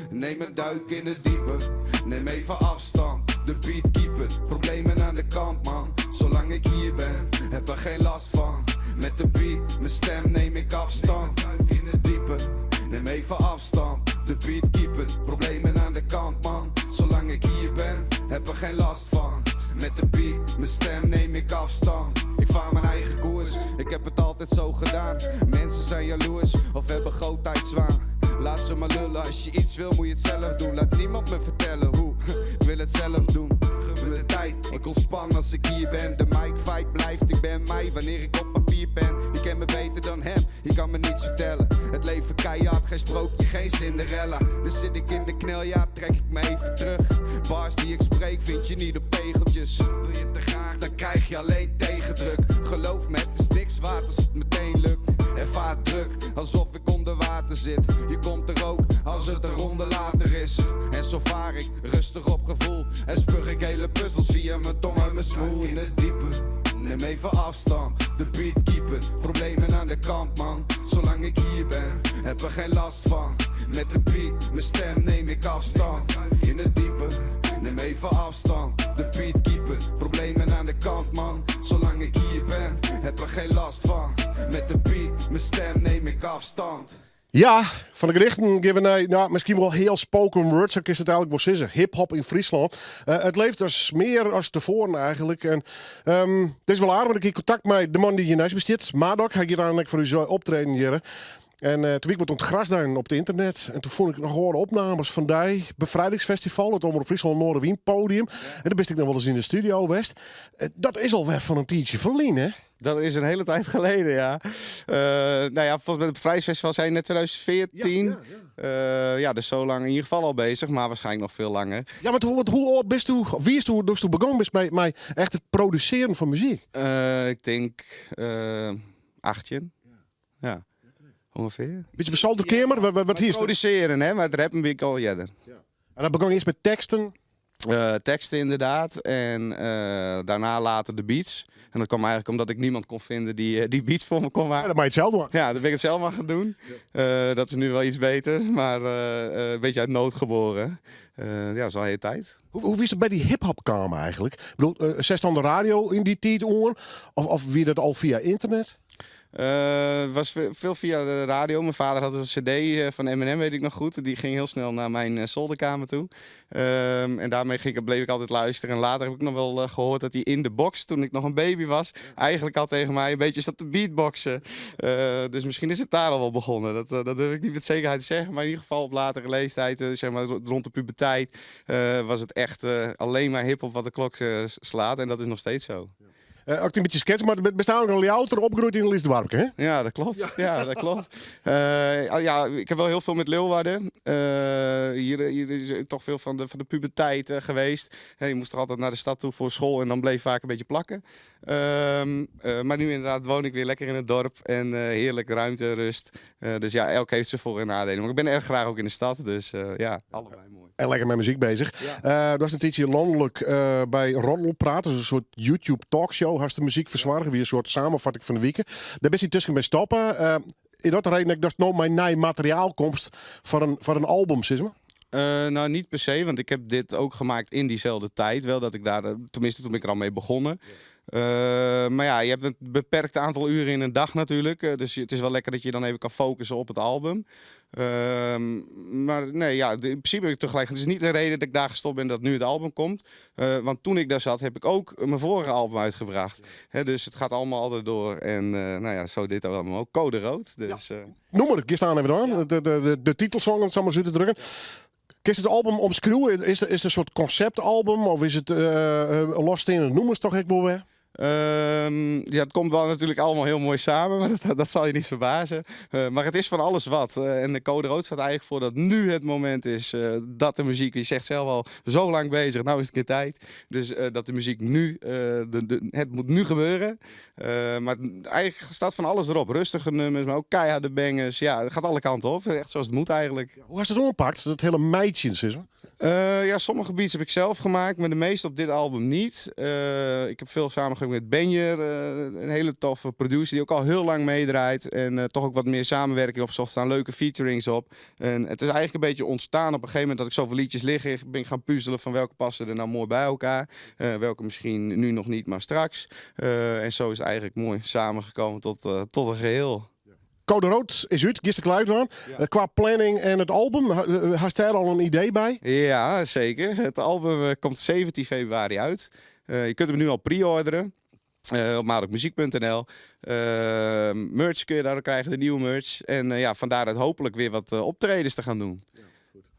Neem een duik in het diepe, neem even afstand. De beat keeper, problemen aan de kant man. Zolang ik hier ben, heb er geen last van. Met de beat, mijn stem neem ik afstand. Neem een duik in het diepe, neem even afstand. De beat keeper, problemen aan de kant man. Zolang ik hier ben, heb er geen last van. Met de beat, mijn stem neem ik afstand. Ik vaar mijn eigen koers, ik heb het altijd zo gedaan. Mensen zijn jaloers of hebben grootheidswaan. Laat ze maar lullen, als je iets wil moet je het zelf doen. Laat niemand me vertellen hoe, ik wil het zelf doen. Gun me de tijd, ik ontspan als ik hier ben. De mic fight blijft, ik ben mij wanneer ik op papier ben. Je kent me beter dan hem, je kan me niets vertellen. Het leven keihard, geen sprookje, geen Cinderella. Dus zit ik in de knel, ja, trek ik me even terug. Bars die ik spreek, vind je niet op tegeltjes. Wil je te graag, dan krijg je alleen tegendruk. Geloof me, het is niks waard als het meteen lukt. Ervaar druk, alsof ik onder water zit. Je komt er ook als het een ronde later is. En zo vaar ik, rustig op gevoel. En spuug ik hele puzzels via mijn tong uit mijn smoel. In het diepe, neem even afstand. De beat keeper, problemen aan de kant man. Zolang ik hier ben, heb er geen last van. Met de beat, mijn stem neem ik afstand. In het diepe, neem even afstand. De beat keeper, problemen aan de kant man. Zolang ik hier ben, heb er geen last van. Met de beat, mijn stem neem ik afstand. Ja, fan de gedichten gean we nei, nou, miskien wol hiel spoken word, sa kinst it eigenlik wol sizze. Hip-hop yn Fryslân. It libbet as mear as tefoaren eigenlik. En it is wol aardich, want ik hie kontakt mei de man dy't hjir neist my stiet, Madok. Hy giet eigenlik foar ús optreden hjir. En doe wie ik wat oan it grasduinen op it ynternet. En doe fûn ik noch âlde opnames fan dy Befrijdingsfestival, it Omrop Fryslân Noardewyn podium. En dêr bist ek noch wolris yn de studio west. Dat is alwer fan in tiidsje ferlyn, hè? Dat is een hele tijd geleden, ja. Nou ja, volgens mij het Bevrijdingsfestival zei je net 2014. Ja, ja, ja. Ja, dus zo lang in ieder geval al bezig, maar waarschijnlijk nog veel langer. Ja, want hoe âld bisto, of wiesto doe'tsto begûn bist mei echt it produsearjen fan muzyk? Ik tink 18. Ja, ongeveer. Bytsje op solderkeamer? Wat hiest? Produsearjen, hè, mar it rappen wie ik al earder. Ja. En dat begûn earst mei teksten? Teksten inderdaad. En daarna later de beats. En dat kwam eigenlijk omdat ik niemand kon vinden die beats voor me kon maken. Ja, dat moat je it sels dwaan. Ja, dan ben ik het zelf maar gaan doen. Dat is nu wel iets beter, maar een beetje uit nood geboren. Ja, dat is al een hele tijd. Hoe is het by dy hip-hop kaam eigenlik? Ik bedoel, setst dan de radio yn dy tiid oan? Of wie dat al fia ynternet? Het was veel via de radio. Mijn vader had een cd van Eminem, weet ik nog goed. Die ging heel snel naar mijn zolderkamer toe. En daarmee bleef ik altijd luisteren. En later heb ik nog wel gehoord dat hij in de box, toen ik nog een baby was, eigenlijk al tegen mij een beetje zat te beatboxen. Dus misschien is het daar al wel begonnen. Dat durf ik niet met zekerheid te zeggen. Maar in ieder geval op latere leeftijd, zeg maar rond de puberteit, was het echt alleen maar hiphop wat de klok slaat. En dat is nog steeds zo. Ook in bytsje skets, mar der bist ek in Ljouwert opgroeid yn in lyts doarpke, hè? Ja, dat klopt. Ja, dat klopt. Ja, ik heb wel heel veel met Leeuwarden. Hier is toch veel van de puberteit geweest. Hè, je moest toch altijd naar de stad toe voor school en dan bleef vaak een beetje plakken. Maar nu inderdaad woon ik weer lekker in het dorp en heerlijk ruimte, rust. Dus ja, elk heeft zijn voor- en nadelen. Maar ik ben erg graag ook in de stad, dus ja, allebei mooi. En lekker met muzyk beuzich. Ja. Der was in tiidsje lanlik by Roddelpraat, dus in soart YouTube talkshow. Hast de muzyk fersoarge, wie in soart samenvatting fan de wike. Dêr bist yntusken by stoppe. Is dat de reden datst no mei nij materiaal komst foar in album, sis mar? Nou, niet per se, want ik heb dit ook gemaakt in diezelfde tijd. Wel dat ik daar, tenminste toen ben ik er al mee begonnen. Maar ja, je hebt een beperkt aantal uren in een dag natuurlijk. Dus het is wel lekker dat je dan even kan focussen op het album. Maar nee, ja, in principe heb ik tegelijk. Het is niet de reden dat ik daar gestopt ben dat nu het album komt. Want toen ik daar zat, heb ik ook mijn vorige album uitgebracht. Hè, dus het gaat allemaal altijd door. En nou ja, zo dit allemaal ook. Code Rood. Dus, Noem mar, ik sta even oan. De titelsong, om it sa mar út te drukken. Kinst it album omskriuwe? Is it in soart konseptalbum of is it lossteande nûmers toch ek wol wer? Ehm, ja, het komt wel natuurlijk allemaal heel mooi samen, maar dat, dat zal je niet verbazen. Eh, maar het is van alles wat. Eh, en de code rood staat eigenlijk voor dat nu het moment is eh, dat de muziek, je zegt zelf al, zo lang bezig, nou is het een keer tijd. Dus eh, dat de muziek nu, eh, de, de, het moet nu gebeuren. Eh, maar het- eigenlijk staat van alles erop. Rustige nummers, maar ook keiharde bangers. Ja, het gaat alle kanten op. Echt zoals het moet eigenlijk. Hoe has het oanpakt? Dat hele meitsjen, sis mar. Eh, ja, sommige beats heb ik zelf gemaakt, maar de meeste op dit album niet. Eh, ik heb veel samengewerkt met Benjer, eh, een hele toffe producer die ook al heel lang meedraait. En eh, toch ook wat meer samenwerking op zocht. staan leuke featurings op. En het is eigenlijk een beetje ontstaan op een gegeven moment dat ik zoveel liedjes liggen. Ik ben gaan puzzelen van welke passen er nou mooi bij elkaar. Eh, welke misschien nu nog niet, maar straks. Eh, en zo is het eigenlijk mooi samengekomen tot, eh, tot een geheel. Code Rood is út, gisteren klaar aan. Eh, Qua planning en het album, hast dêr al in idee by? Ja, zeker. Het album eh, komt 17 februari uit. Eh, je kunt hem nu al pre-orderen. eh, op madokmuziek.nl. Eh, merch kun je daar ook krijgen, de nieuwe merch. En eh, ja, van daaruit hopelijk weer wat eh, optredens te gaan doen.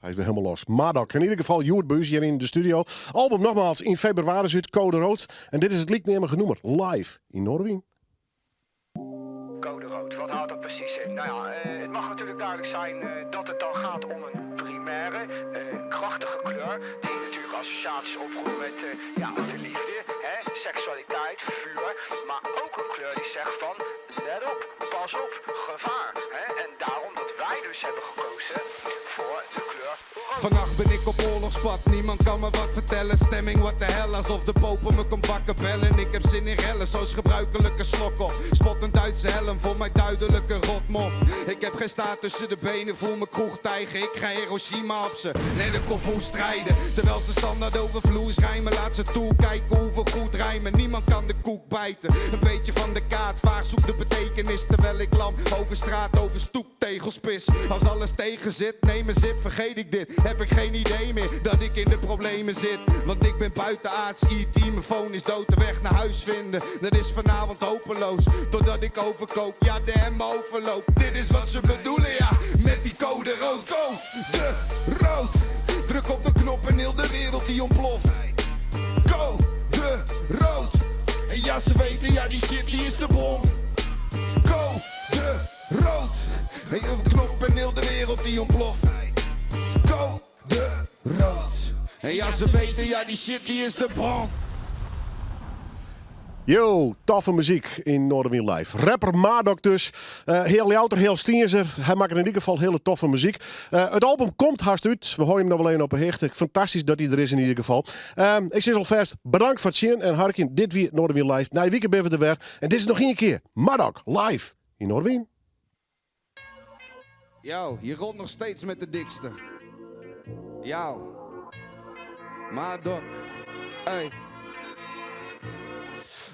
Hy is wer hielendal los. Madok, yn ieder gefal Joerd Buus hjir yn de studio. Album nogmaals yn febrewaris út Code Rood. En dit is it lykneamige nûmer live yn Noardewyn. Code rood, wat houdt dat precies in? Nou ja, eh, het mag natuurlijk duidelijk zijn eh, dat het dan gaat om een primaire, eh, krachtige kleur. Die natuurlijk associaties oproept met eh, ja, de liefde, hè, seksualiteit, vuur. Maar ook een kleur die zegt van, let op, pas op, gevaar. Hè? En daarom dat wij dus hebben gekozen voor de kleur rood. Vannacht ben ik op oorlogspad, niemand kan me wat vertellen. Stemming, what the hell, alsof de popen me komt wakker bellen. Ik heb zin in rellen, zoals gebruikelijke slok op. Spot een Duitse helm, voor mij duidelijke rotmof. Ik heb geen staart tussen de benen, voel me kroegtijger. Ik ga Hiroshima op ze, net een kung strijden. Terwijl ze standaard over vloers rijmen, laat ze toekijken hoeveel goed rijmen. Niemand kan de koek bijten, een beetje van de kaart. Vaag zoek de betekenis, terwijl ik lam over straat, over stoeptegels pis. Als alles tegen zit, neem een zip, vergeet ik dit. Heb ik geen idee meer dat ik in de problemen zit. Want ik ben buitenaards, E.T., mijn phone is dood, de weg naar huis vinden. Dat is vanavond hopeloos, totdat ik overkoop. Ja, de hem overloop. Dit is wat ze bedoelen, ja, met die code rood. Code rood. Druk op de knop en heel de wereld die ontploft. Code rood. En ja, ze weten, ja, die shit die is de bom. Code rood. Hey, op de knop en heel de wereld die ontploft. Code rood. En ja, ze weten, ja, die shit die is de bom. Yo, toffe muzyk yn Noardewyn Live. Rapper Madok dus. Uh, heal Ljouwerter, heal Stienzer. Hy makket yn ieder gefal hiele toffe muzyk. Uh, it album komt hast út. We hâlde him noch wol even op 'e hichte. Fantastysk dat hy der is yn ieder gefal. Um, ik sis alfêst betanke foar it sjen en harkjen. Dit wie Noardewyn Live. Nije wike binne we der wer. En dit is noch ien kear. Madok live yn Noardewyn. Yo, je rolt nog steeds met de dikste. Yo. Madok. Hey.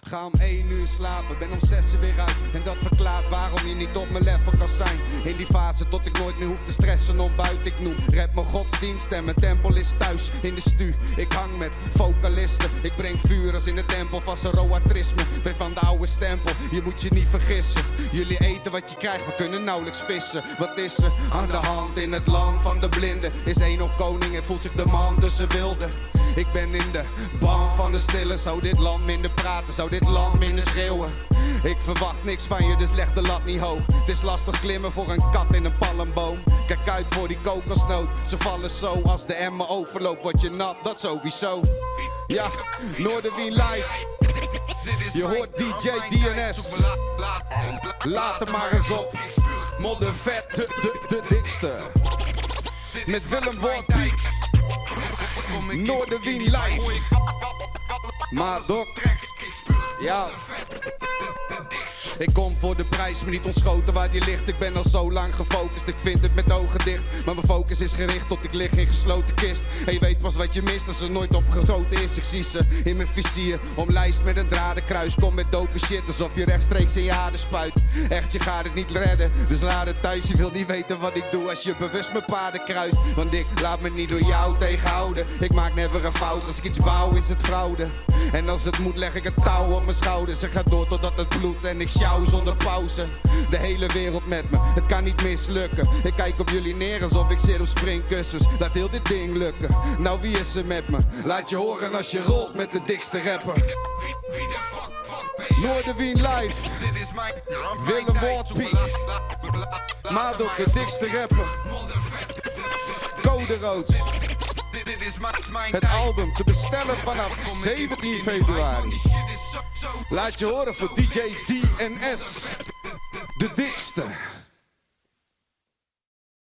Ga om 1 uur slapen, ben om 6 uur weer uit. En dat verklaart waarom je niet op mijn level kan zijn. In die fase tot ik nooit meer hoef te stressen om buiten. Ik noem rap mijn godsdienst en mijn tempel is thuis in de stu. Ik hang met vocalisten. Ik breng vuur als in de tempel van Zoroastrisme. Ben van de oude stempel, je moet je niet vergissen. Jullie eten wat je krijgt, maar kunnen nauwelijks vissen. Wat is er aan de hand in het land van de blinden? Is één nog koning en voelt zich de man tussen wilden. Ik ben in de ban van de stille. Zou dit land minder praten, zou dit land minder schreeuwen? Ik verwacht niks van je, dus leg de lat niet hoog. Het is lastig klimmen voor een kat in een palmboom. Kijk uit voor die kokosnoot. Ze vallen zo als de emmer overloopt. Word je nat, dat sowieso. Ja, Noardewyn Live. Je hoort DJ DNS. Laat er maar eens op. Moddervet, de, de, de dikste. Met Willem Woord Piek. Noardewyn Live. Madok. Ja. Ik kom voor de prijs, me niet ontschoten waar die ligt. Ik ben al zo lang gefocust, ik vind het met ogen dicht. Maar mijn focus is gericht tot ik lig in gesloten kist. En je weet pas wat je mist als er nooit opgeschoten is. Ik zie ze in mijn vizier, omlijst met een dradenkruis. Kom met dope shit, alsof je rechtstreeks in je aarde spuit. Echt, je gaat het niet redden, dus laat het thuis. Je wilt niet weten wat ik doe als je bewust mijn paden kruist. Want ik laat me niet door jou tegenhouden. Ik maak never een fout, als ik iets bouw is het fraude. En als het moet leg ik het touw op mijn schouders. En ga door totdat het bloedt en ik sjouw zonder pauze. De hele wereld met me, het kan niet mislukken. Ik kijk op jullie. Jullie neer alsof ik zit op springkussens. Laat heel dit ding lukken. Nou, wie is er met me? Laat je horen als je rolt met de dikste rapper. Noardewyn live. Willem Wardpiek. Madok, de dikste rapper. Code Rood. Het album te bestellen vanaf 17 februari. Laat je horen voor DJ DNS. De dikste.